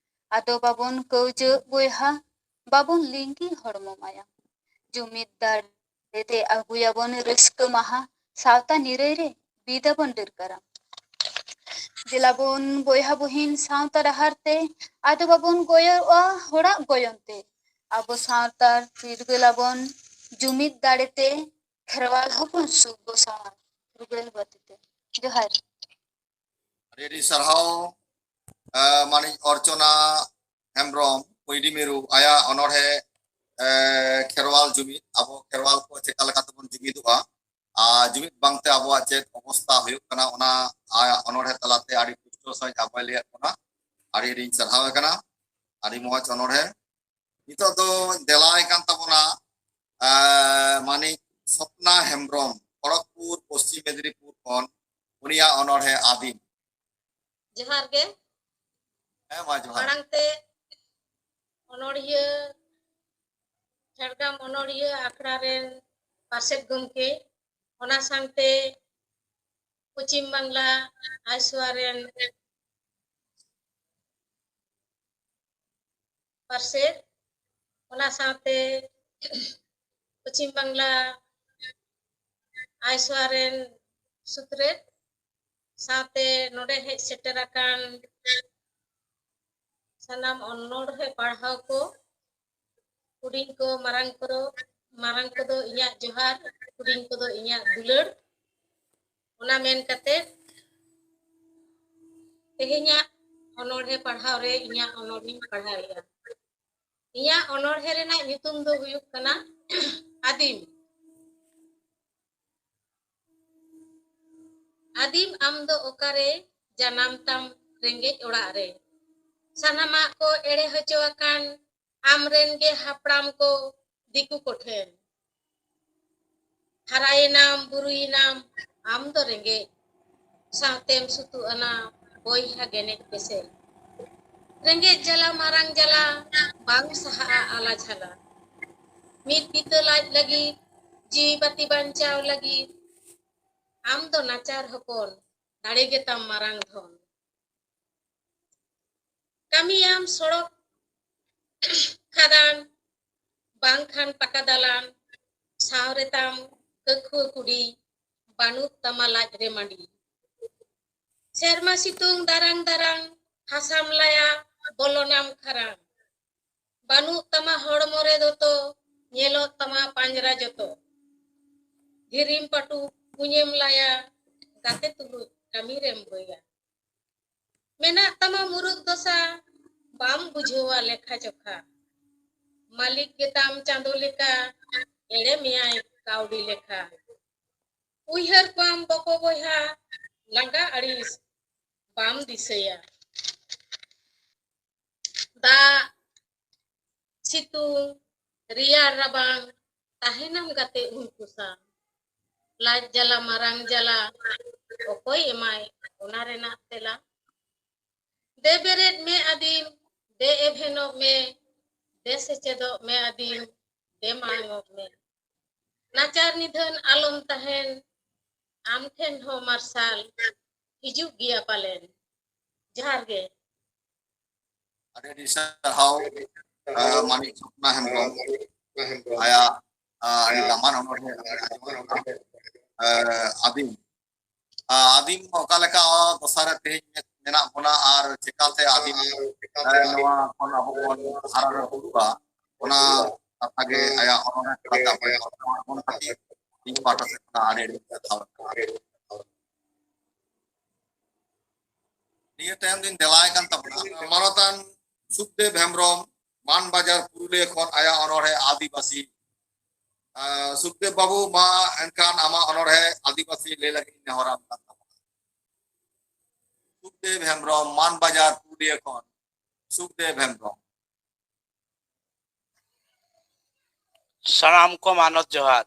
ᱟᱫᱚ ᱵᱟᱵᱚᱱ ᱠᱟᱹᱣᱡᱟᱹᱜ ᱵᱚᱭᱦᱟ, ᱵᱟᱵᱚᱱ ᱞᱤᱸᱜᱤ ᱦᱚᱲᱢᱚ ᱢᱟᱭᱟ᱾ ᱡᱩᱢᱤᱫ ᱫᱟᱲᱮ ᱛᱮ ᱟᱹᱜᱩᱭᱟᱵᱚᱱ ᱨᱟᱹᱥᱠᱟᱹ ᱢᱟᱦᱟ, ᱥᱟᱶᱛᱟ ᱱᱤᱨᱟᱹᱭ ᱨᱮ ᱵᱤᱫᱟᱵᱚᱱ ᱰᱟᱹᱨ ᱠᱟᱨᱟᱢ᱾ ᱫᱮᱞᱟᱵᱚᱱ ᱵᱚᱭᱦᱟ ᱵᱩᱦᱤᱱ ᱥᱟᱶᱛᱟ ᱰᱟᱦᱟᱨ ᱛᱮ, ᱟᱫᱚ ᱵᱟᱵᱚᱱ ᱜᱚᱭᱚᱜᱼᱟ ᱦᱚᱲᱟᱜ ᱜᱚᱭᱚᱱ ᱛᱮ᱾ ᱟᱵᱚ ᱥᱟᱶᱛᱟ ᱪᱤᱨᱜᱟᱹᱞ ᱟᱵᱚᱱ ᱡᱩᱢᱤᱫ ᱫᱟᱲᱮ ᱛᱮ, ᱠᱷᱮᱨᱣᱟᱞ ᱦᱚᱯᱚᱱ ᱥᱩᱠ ᱵᱚ ᱥᱟᱶᱟ ᱯᱷᱩᱨᱜᱟᱹᱞ ᱵᱟᱹᱛᱤ ᱛᱮ᱾ ᱡᱚᱦᱟᱨ᱾ ᱟᱹᱰᱤ ᱟᱹᱰᱤ ᱥᱟᱨᱦᱟᱣ, ᱟᱸ, ᱢᱟᱹᱱᱤᱡ ᱚᱨᱪᱚᱱᱟ ᱦᱮᱢᱵᱨᱚᱢ, ᱠᱩᱸᱭᱰᱤ ᱢᱤᱨᱩ, ᱟᱭᱟᱜ ᱚᱱᱚᱬᱦᱮ, ᱮ, ᱠᱷᱮᱨᱣᱟᱞ ᱡᱩᱢᱤᱫ, ᱟᱵᱚ ᱠᱷᱮᱨᱣᱟᱞ ᱠᱚ ᱪᱮᱠᱟ ᱞᱮᱠᱟ ᱛᱮᱵᱚᱱ ᱡᱩᱢᱤᱫᱚᱜᱼᱟ ᱟᱨ ᱡᱩᱢᱤᱫ ᱵᱟᱝᱛᱮ ᱟᱵᱚᱣᱟᱜ ᱪᱮᱫ ᱚᱵᱚᱥᱛᱟ ᱦᱩᱭᱩᱜ ᱠᱟᱱᱟ, ᱚᱱᱟ ᱟᱭᱟᱜ ᱚᱱᱚᱬᱦᱮ ᱛᱟᱞᱟᱛᱮ ᱟᱹᱰᱤ ᱯᱩᱥᱴᱟᱹᱣ ᱥᱟᱺᱦᱤᱡ ᱟᱵᱚᱭ ᱞᱟᱹᱭᱟᱫ ᱵᱚᱱᱟ᱾ ᱟᱹᱰᱤ ᱟᱹᱰᱤᱧ ᱥᱟᱨᱦᱟᱣᱮ ᱠᱟᱱᱟ, ᱟᱹᱰᱤ ᱢᱚᱡᱽ ᱚᱱᱚᱬᱦᱮ᱾ ᱱᱤᱛᱚᱜ ᱫᱚ ᱫᱮᱞᱟᱭ ᱠᱟᱱ ᱛᱟᱵᱚᱱᱟ, ᱮ, ᱢᱟᱹᱱᱤᱡ ᱥᱚᱯᱱᱟ ᱦᱮᱢᱵᱨᱚᱢ, ᱠᱷᱚᱲᱚᱜᱽᱯᱩᱨ, ᱯᱚᱥᱪᱤᱢ ᱢᱮᱫᱽᱱᱤᱯᱩᱨ ᱠᱷᱚᱱ, ᱩᱱᱤᱭᱟᱜ ᱚᱱᱚᱬᱦᱮ ᱟᱹᱫᱤᱢ᱾ ᱡᱚᱦᱟᱨ ᱜᱮ᱾ ᱦᱮᱸ, ᱢᱟ ᱡᱚᱦᱟᱨ᱾ ᱢᱟᱲᱟᱝ ᱛᱮ ᱚᱱᱚᱬᱦᱤᱭᱟᱹ, ᱡᱷᱟᱲᱜᱨᱟᱢ ᱚᱱᱚᱬᱦᱤᱭᱟᱹ ᱟᱠᱷᱲᱟ ᱨᱮᱱ ᱯᱟᱨᱥᱮᱛ ᱜᱚᱢᱠᱮ, ᱚᱱᱟ ᱥᱟᱶᱛᱮ ᱯᱚᱪᱷᱤᱢ ᱵᱟᱝᱞᱟ ᱟᱭᱥᱳᱣᱟ ᱨᱮᱱ ᱯᱟᱨᱥᱮᱛ, ᱚᱱᱟ ᱥᱟᱶᱛᱮ ᱯᱚᱪᱷᱤᱢ ᱵᱟᱝᱞᱟ ᱟᱭᱥᱳᱣᱟ ᱨᱮᱱ ᱥᱩᱛᱨᱮᱛ, ᱥᱟᱶᱛᱮ ᱱᱚᱰᱮ ᱦᱮᱡ ᱥᱮᱴᱮᱨ ᱟᱠᱟᱱ ᱥᱟᱱᱟᱢ ᱚᱱᱚᱬᱦᱮ ᱯᱟᱲᱦᱟᱣ ᱠᱚ, ᱦᱩᱰᱤᱧ ᱠᱚ, ᱢᱟᱨᱟᱝ ᱠᱚᱫᱚ, ᱢᱟᱨᱟᱝ ᱠᱚᱫᱚ ᱤᱧᱟᱹᱜ ᱡᱚᱦᱟᱨ, ᱦᱩᱰᱤᱧ ᱠᱚᱫᱚ ᱤᱧᱟᱹᱜ ᱫᱩᱞᱟᱹᱲ᱾ ᱚᱱᱟ ᱢᱮᱱ ᱠᱟᱛᱮ ᱛᱮᱦᱮᱧᱟᱜ ᱚᱱᱚᱬᱦᱮ ᱯᱟᱲᱦᱟᱣ ᱨᱮ ᱤᱧᱟᱹᱜ ᱚᱱᱚᱬᱦᱮᱧ ᱯᱟᱲᱦᱟᱣᱮᱫᱼᱟ᱾ ᱤᱧᱟᱹᱜ ᱚᱱᱚᱬᱦᱮ ᱨᱮᱱᱟᱜ ᱧᱩᱛᱩᱢ ᱫᱚ ᱦᱩᱭᱩᱜ ᱠᱟᱱᱟ ᱟᱹᱫᱤᱢ᱾ ᱟᱹᱫᱤᱢ ᱟᱢ ᱫᱚ ᱚᱠᱟᱨᱮ ᱡᱟᱱᱟᱢ ᱛᱟᱢ ᱨᱮᱸᱜᱮᱡ ᱚᱲᱟᱜ ᱨᱮ? ᱥᱟᱱᱟᱢᱟᱜ ᱠᱚ ᱮᱲᱮ ᱦᱚᱪᱚ ᱟᱠᱟᱱ ᱟᱢᱨᱮᱱ ᱜᱮ ᱦᱟᱯᱲᱟᱢ ᱠᱚ ᱫᱤᱠᱩ ᱠᱚᱴᱷᱮᱱ᱾ ᱦᱟᱨᱟᱭᱮᱱᱟᱢ, ᱵᱩᱨᱩᱭᱮᱱᱟᱢ, ᱟᱢ ᱫᱚ ᱨᱮᱸᱜᱮᱡ᱾ ᱥᱟᱶᱛᱮᱢ ᱥᱩᱛᱩᱜ ᱟᱱᱟ ᱵᱚᱭᱦᱟ ᱜᱮᱱᱮᱡ ᱯᱮᱥᱮᱡ᱾ ᱨᱮᱸᱜᱮᱡ ᱡᱟᱞᱟ ᱢᱟᱨᱟᱝ ᱡᱟᱞᱟ, ᱵᱟᱝ ᱥᱟᱦᱟᱜᱼᱟ ᱟᱞᱟ ᱡᱷᱟᱞᱟ᱾ ᱢᱤᱫ ᱵᱤᱛᱟᱹ ᱞᱟᱡ ᱞᱟᱹᱜᱤᱫ ᱡᱤᱣᱤ ᱵᱟᱹᱛᱤ ᱵᱟᱧᱪᱟᱣ ᱞᱟᱹᱜᱤᱫ ᱟᱢ ᱫᱚ ᱱᱟᱪᱟᱨ ᱦᱚᱯᱚᱱ, ᱫᱟᱲᱮ ᱜᱮᱛᱟᱢ ᱢᱟᱨᱟᱝ ᱫᱷᱚᱱ᱾ ᱠᱟᱹᱢᱤᱭᱟᱢ ᱥᱚᱲᱚᱠ ᱠᱷᱟᱫᱟᱱ, ᱵᱟᱝᱠᱷᱟᱱ ᱯᱟᱠᱟ ᱫᱟᱞᱟᱱ, ᱥᱟᱶ ᱨᱮᱛᱟᱢ ᱠᱟᱹᱠᱷᱩᱣᱟᱹ ᱠᱩᱲᱤ, ᱵᱟᱹᱱᱩᱜ ᱛᱟᱢᱟ ᱞᱟᱡ ᱨᱮ ᱢᱟᱹᱰᱤ᱾ ᱥᱮᱨᱢᱟ ᱥᱤᱛᱩᱝ ᱫᱟᱨᱟᱝ ᱫᱟᱨᱟᱝ, ᱦᱟᱥᱟᱢ ᱞᱟᱭᱟ, ᱵᱚᱞᱚᱱᱟᱢ ᱠᱷᱟᱨᱟᱝ᱾ ᱵᱟᱹᱱᱩᱜ ᱛᱟᱢᱟ ᱦᱚᱲᱢᱚ ᱨᱮ ᱫᱚᱛᱚ, ᱧᱮᱞᱚᱜ ᱛᱟᱢᱟ ᱯᱟᱸᱡᱽᱨᱟ ᱡᱚᱛᱚ᱾ ᱫᱷᱤᱨᱤᱢ ᱯᱟᱹᱴᱩᱵ, ᱠᱩᱧᱮᱢ ᱞᱟᱭᱟ, ᱜᱟᱛᱮ ᱛᱩᱞᱩᱡ ᱠᱟᱹᱢᱤ ᱨᱮᱢ ᱵᱟᱹᱭᱟ᱾ ᱢᱮᱱᱟᱜ ᱛᱟᱢᱟ ᱢᱩᱨᱩᱠ ᱫᱚᱥᱟ, ᱵᱟᱢ ᱵᱩᱡᱷᱟᱹᱣᱟ ᱞᱮᱠᱷᱟ ᱡᱚᱠᱷᱟ᱾ ᱢᱟᱹᱞᱤᱠ ᱜᱮᱛᱟᱢ ᱪᱟᱸᱫᱚ ᱞᱮᱠᱟ, ᱮᱲᱮ ᱢᱮᱭᱟᱭ ᱠᱟᱹᱣᱰᱤ ᱞᱮᱠᱷᱟ᱾ ᱩᱭᱦᱟᱹᱨ ᱠᱚᱣᱟᱢ ᱵᱚᱠᱚ ᱵᱚᱭᱦᱟ, ᱞᱟᱸᱜᱟ ᱟᱹᱲᱤᱥ ᱵᱟᱢ ᱫᱤᱥᱟᱹᱭᱟ᱾ ᱫᱟᱜ, ᱥᱤᱛᱩᱝ, ᱨᱮᱭᱟᱲ ᱨᱟᱵᱟᱝ, ᱛᱟᱦᱮᱱᱟᱢ ᱜᱟᱛᱮ ᱩᱱᱠᱩ ᱥᱟᱶ᱾ ᱞᱟᱡ ᱡᱟᱞᱟ ᱢᱟᱨᱟᱝ ᱡᱟᱞᱟ, ᱚᱠᱚᱭ ᱮᱢᱟᱭ ᱚᱱᱟ ᱨᱮᱱᱟᱜ ᱛᱮᱞᱟ? ᱫᱮ ᱵᱮᱨᱮᱫ ᱢᱮ ᱟᱹᱫᱤᱢ, ᱫᱮ ᱮᱵᱷᱮᱱᱚᱜ ᱢᱮ, ᱫᱮ ᱥᱮᱪᱮᱫᱚᱜ ᱢᱮ ᱟᱹᱫᱤᱢ, ᱫᱮ ᱢᱟᱲᱟᱝᱚᱜ ᱢᱮ᱾ ᱱᱟᱪᱟᱨ ᱱᱤᱫᱷᱟᱹᱱ ᱟᱞᱚᱢ ᱛᱟᱦᱮᱱ, ᱟᱢ ᱴᱷᱮᱱ ᱦᱚᱸ ᱢᱟᱨᱥᱟᱞ ᱦᱤᱡᱩᱜ ᱜᱮᱭᱟ ᱯᱟᱞᱮᱱ᱾ ᱡᱚᱦᱟᱨ ᱜᱮ᱾ ᱟᱹᱰᱤ ᱟᱹᱰᱤ ᱥᱟᱨᱦᱟᱣ, ᱟᱸ, ᱢᱟᱹᱱᱤᱡ ᱥᱚᱯᱱᱟ ᱦᱮᱢᱵᱨᱚᱢ, ᱟᱭᱟᱜ, ᱟᱸ, ᱟᱹᱰᱤ ᱫᱟᱢᱟᱱ ᱚᱱᱚᱬᱦᱮ, ᱟᱸ, ᱟᱹᱫᱤᱢ, ᱟᱸ, ᱟᱹᱫᱤᱢ ᱚᱠᱟ ᱞᱮᱠᱟ ᱫᱚᱥᱟ ᱨᱮ ᱛᱮᱦᱮᱧ ᱢᱮᱱᱟᱜ ᱵᱚᱱᱟ ᱟᱨ ᱪᱮᱠᱟᱛᱮ ᱟᱹᱫᱤᱢ, ᱟᱸ, ᱱᱚᱣᱟ ᱠᱷᱚᱱ ᱟᱵᱚ ᱵᱚᱱ ᱦᱟᱨᱟ ᱨᱟᱠᱟᱵᱼᱟ, ᱚᱱᱟ ᱠᱟᱛᱷᱟ ᱜᱮ ᱟᱭᱟᱜ ᱚᱱᱚᱬᱦᱮ ᱛᱟᱞᱟᱛᱮ ᱟᱵᱚᱭ ᱯᱟᱥᱱᱟᱣ ᱟᱵᱚᱱ ᱠᱷᱟᱹᱛᱤᱨ ᱤᱧ ᱯᱟᱦᱴᱟ ᱥᱮᱫ ᱠᱷᱚᱱᱟᱜ ᱟᱹᱰᱤ ᱟᱹᱰᱤ ᱥᱟᱨᱦᱟᱣ᱾ ᱱᱤᱭᱟᱹ ᱛᱟᱭᱚᱢ ᱫᱚᱧ ᱫᱮᱞᱟᱭ ᱠᱟᱱ ᱛᱟᱵᱚᱱᱟ ᱢᱟᱱᱚᱛᱟᱱ ᱥᱩᱠᱫᱮᱵ ᱦᱮᱢᱵᱨᱚᱢ, ᱢᱟᱱᱵᱟᱡᱟᱨ ᱯᱩᱨᱩᱞᱤᱭᱟᱹ ᱠᱷᱚᱱ ᱟᱭᱟᱜ ᱚᱱᱚᱬᱦᱮ ᱟᱹᱫᱤᱵᱟᱹᱥᱤ᱾ ᱟᱸ, ᱥᱩᱠᱫᱮᱵ ᱵᱟᱹᱵᱩ, ᱢᱟ ᱮᱱᱠᱷᱟᱱ ᱟᱢᱟᱜ ᱚᱱᱚᱬᱦᱮ ᱟᱹᱫᱤᱵᱟᱹᱥᱤ ᱞᱟᱹᱭ ᱞᱟᱹᱜᱤᱫ ᱤᱧ ᱱᱮᱦᱚᱨᱟᱢ ᱠᱟᱱ ᱛᱟᱵᱚᱱᱟ᱾ ᱥᱩᱠᱫᱮᱵ ᱦᱮᱢᱵᱨᱚᱢ, ᱢᱟᱱᱵᱟᱡᱟᱨ ᱯᱩᱨᱩᱞᱤᱭᱟᱹ ᱠᱷᱚᱱ ᱥᱩᱠᱫᱮᱵ ᱦᱮᱢᱵᱨᱚᱢ᱾ ᱥᱟᱱᱟᱢ ᱠᱚ ᱢᱟᱱᱚᱛ ᱡᱚᱦᱟᱨ᱾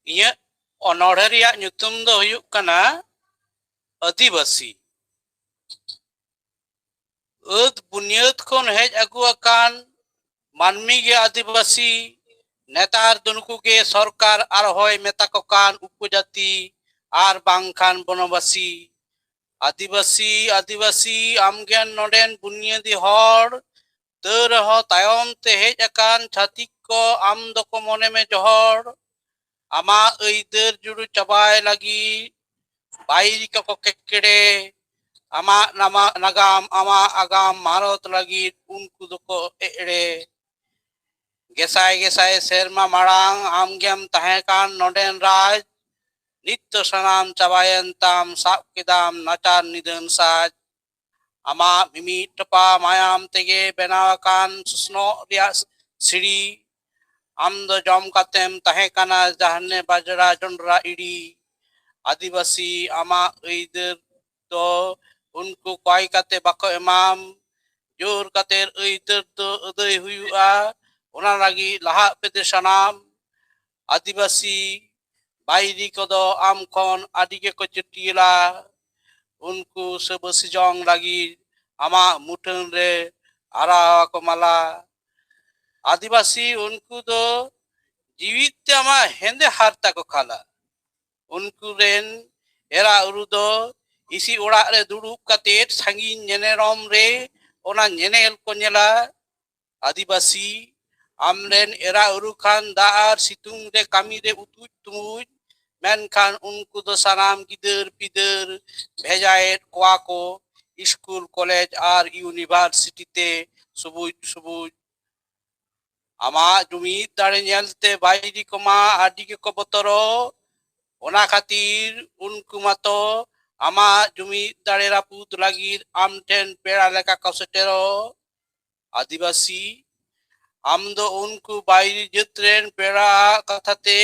ᱤᱧᱟᱹᱜ ᱚᱱᱚᱬᱦᱮ ᱨᱮᱭᱟᱜ ᱧᱩᱛᱩᱢ ᱫᱚ ᱦᱩᱭᱩᱜ ᱠᱟᱱᱟ ᱟᱹᱫᱤᱵᱟᱹᱥᱤ᱾ ᱟᱹᱫ ᱵᱩᱱᱤᱭᱟᱹᱫ ᱠᱷᱚᱱ ᱦᱮᱡ ᱟᱹᱜᱩ ᱟᱠᱟᱱ ᱢᱟᱹᱱᱢᱤ ᱜᱮ ᱟᱹᱫᱤᱵᱟᱹᱥᱤ᱾ ᱱᱮᱛᱟᱨ ᱫᱚ ᱱᱩᱠᱩ ᱜᱮ ᱥᱚᱨᱠᱟᱨ ᱟᱨᱦᱚᱸᱭ ᱢᱮᱛᱟ ᱠᱚ ᱠᱟᱱ ᱩᱯᱚᱡᱟᱹᱛᱤ ᱟᱨ ᱵᱟᱝᱠᱷᱟᱱ ᱵᱚᱱᱚᱵᱟᱥᱤ᱾ ᱟᱹᱫᱤᱵᱟᱹᱥᱤ, ᱟᱹᱫᱤᱵᱟᱹᱥᱤ, ᱟᱢᱜᱮ ᱱᱚᱰᱮᱱ ᱵᱩᱱᱤᱭᱟᱹᱫᱤ ᱦᱚᱲ᱾ ᱛᱟᱹᱣ ᱨᱮᱦᱚᱸ ᱛᱟᱭᱚᱢ ᱛᱮ ᱦᱮᱡ ᱟᱠᱟᱱ ᱪᱷᱟᱹᱛᱤᱠ ᱠᱚ ᱟᱢ ᱫᱚᱠᱚ ᱢᱚᱱᱮ ᱢᱮ ᱡᱚᱦᱚᱲ᱾ ᱟᱢᱟᱜ ᱟᱹᱭᱫᱟᱹᱨ ᱡᱩᱲᱩ ᱪᱟᱵᱟᱭ ᱞᱟᱹᱜᱤᱫ ᱵᱟᱭᱨᱤ ᱠᱚᱠᱚ ᱠᱮᱠᱲᱮ, ᱟᱢᱟᱜ ᱱᱟᱢᱟ-, ᱱᱟᱜᱟᱢ, ᱟᱢᱟᱜ ᱟᱜᱟᱢ ᱢᱟᱨᱚᱛ ᱞᱟᱹᱜᱤᱫ ᱩᱱᱠᱩ ᱫᱚᱠᱚ ᱮᱲᱮ᱾ ᱜᱮᱥᱟᱭ ᱜᱮᱥᱟᱭ ᱥᱮᱨᱢᱟ ᱢᱟᱲᱟᱝ ᱟᱢᱜᱮᱢ ᱛᱟᱦᱮᱸ ᱠᱟᱱ ᱱᱚᱰᱮᱱ ᱨᱟᱡᱽ᱾ ᱱᱤᱛ ᱫᱚ ᱥᱟᱱᱟᱢ ᱪᱟᱵᱟᱭᱮᱱ ᱛᱟᱢ, ᱥᱟᱵ ᱠᱮᱫᱟᱢ ᱱᱟᱪᱟᱨ ᱱᱤᱫᱷᱟᱹᱱ ᱥᱟᱡᱽ᱾ ᱟᱢᱟᱜ ᱢᱤᱢᱤᱫ ᱴᱚᱯᱟ ᱢᱟᱭᱟᱢ ᱛᱮᱜᱮ ᱵᱮᱱᱟᱣ ᱟᱠᱟᱱ ᱥᱚᱥᱱᱚᱜ ᱨᱮᱭᱟᱜ ᱥᱤᱲᱤ᱾ ᱟᱢ ᱫᱚ ᱡᱚᱢ ᱠᱟᱛᱮᱢ ᱛᱟᱦᱮᱸ ᱠᱟᱱᱟ ᱡᱟᱦᱟᱱᱮ ᱵᱟᱡᱽᱲᱟ ᱡᱚᱱᱰᱨᱟ ᱤᱲᱤ᱾ ᱟᱹᱫᱤᱵᱟᱹᱥᱤ, ᱟᱢᱟᱜ ᱟᱹᱭᱫᱟᱹᱨ ᱫᱚ ᱩᱱᱠᱩ ᱠᱚᱭ ᱠᱟᱛᱮ ᱵᱟᱠᱚ ᱮᱢᱟᱢ᱾ ᱡᱳᱨ ᱠᱟᱛᱮ ᱟᱹᱭᱫᱟᱹᱨ ᱫᱚ ᱟᱹᱫᱟᱹᱭ ᱦᱩᱭᱩᱜᱼᱟ᱾ ᱚᱱᱟ ᱞᱟᱹᱜᱤᱫ ᱞᱟᱦᱟᱜ ᱯᱮ ᱫᱮ ᱥᱟᱱᱟᱢ᱾ ᱟᱹᱫᱤᱵᱟᱹᱥᱤ, ᱵᱟᱭᱨᱤ ᱠᱚᱫᱚ ᱟᱢ ᱠᱷᱚᱱ ᱟᱹᱰᱤ ᱜᱮᱠᱚ ᱪᱟᱹᱴᱭᱟᱹᱞᱟ᱾ ᱩᱱᱠᱩ ᱥᱟᱹᱵᱟᱹᱥᱤ ᱡᱚᱝ ᱞᱟᱹᱜᱤᱫ ᱟᱢᱟᱜ ᱢᱩᱴᱷᱟᱹᱱ ᱨᱮ ᱟᱨᱟᱣ ᱟᱠᱚ ᱢᱟᱞᱟ᱾ ᱟᱹᱫᱤᱵᱟᱹᱥᱤ, ᱩᱱᱠᱩ ᱫᱚ ᱡᱤᱣᱤᱫ ᱛᱮ ᱟᱢᱟᱜ ᱦᱮᱸᱫᱮ ᱦᱟᱨᱛᱟ ᱠᱚ ᱠᱷᱟᱞᱟ᱾ ᱩᱱᱠᱩ ᱨᱮᱱ ᱮᱨᱟ ᱩᱨᱩ ᱫᱚ ᱤᱥᱤ ᱚᱲᱟᱜ ᱨᱮ ᱫᱩᱲᱩᱵ ᱠᱟᱛᱮ ᱥᱟᱺᱜᱤᱧ ᱧᱮᱱᱮᱞᱚᱢ ᱨᱮ ᱚᱱᱟ ᱧᱮᱱᱮᱞ ᱠᱚ ᱧᱮᱞᱟ᱾ ᱟᱹᱫᱤᱵᱟᱹᱥᱤ, ᱟᱢᱨᱮᱱ ᱮᱨᱟ ᱩᱨᱩ ᱠᱷᱟᱱ ᱫᱟᱜ ᱟᱨ ᱥᱤᱛᱩᱝ ᱨᱮ ᱠᱟᱹᱢᱤ ᱨᱮ ᱩᱛᱩᱡ ᱛᱩᱢᱩᱡ, ᱢᱮᱱᱠᱷᱟᱱ ᱩᱱᱠᱩ ᱫᱚ ᱥᱟᱱᱟᱢ ᱜᱤᱫᱟᱹᱨ ᱯᱤᱫᱟᱹᱨ ᱵᱷᱮᱡᱟᱭᱮᱫ ᱠᱚᱣᱟ ᱠᱚ ᱥᱠᱩᱞ, ᱠᱚᱞᱮᱡᱽ ᱟᱨ ᱤᱭᱩᱱᱤᱵᱷᱟᱨᱥᱤᱴᱤ ᱛᱮ ᱥᱩᱵᱩᱡ ᱥᱩᱵᱩᱡ᱾ ᱟᱢᱟᱜ ᱡᱩᱢᱤᱫ ᱫᱟᱲᱮ ᱧᱮᱞᱛᱮ ᱵᱟᱭᱨᱤ ᱠᱚᱢᱟ ᱟᱹᱰᱤ ᱜᱮᱠᱚ ᱵᱚᱛᱚᱨᱚᱜ᱾ ᱚᱱᱟ ᱠᱷᱟᱹᱛᱤᱨ ᱩᱱᱠᱩ ᱢᱟᱛᱚ ᱟᱢᱟᱜ ᱡᱩᱢᱤᱫ ᱫᱟᱲᱮ ᱨᱟᱹᱯᱩᱫ ᱞᱟᱹᱜᱤᱫ ᱟᱢ ᱴᱷᱮᱱ ᱯᱮᱲᱟ ᱞᱮᱠᱟ ᱠᱚ ᱥᱮᱴᱮᱨᱚᱜ᱾ ᱟᱹᱫᱤᱵᱟᱹᱥᱤ, ᱟᱢ ᱫᱚ ᱩᱱᱠᱩ ᱵᱟᱭᱨᱤ ᱡᱟᱹᱛ ᱨᱮᱱ ᱯᱮᱲᱟᱣᱟᱜ ᱠᱟᱛᱷᱟ ᱛᱮ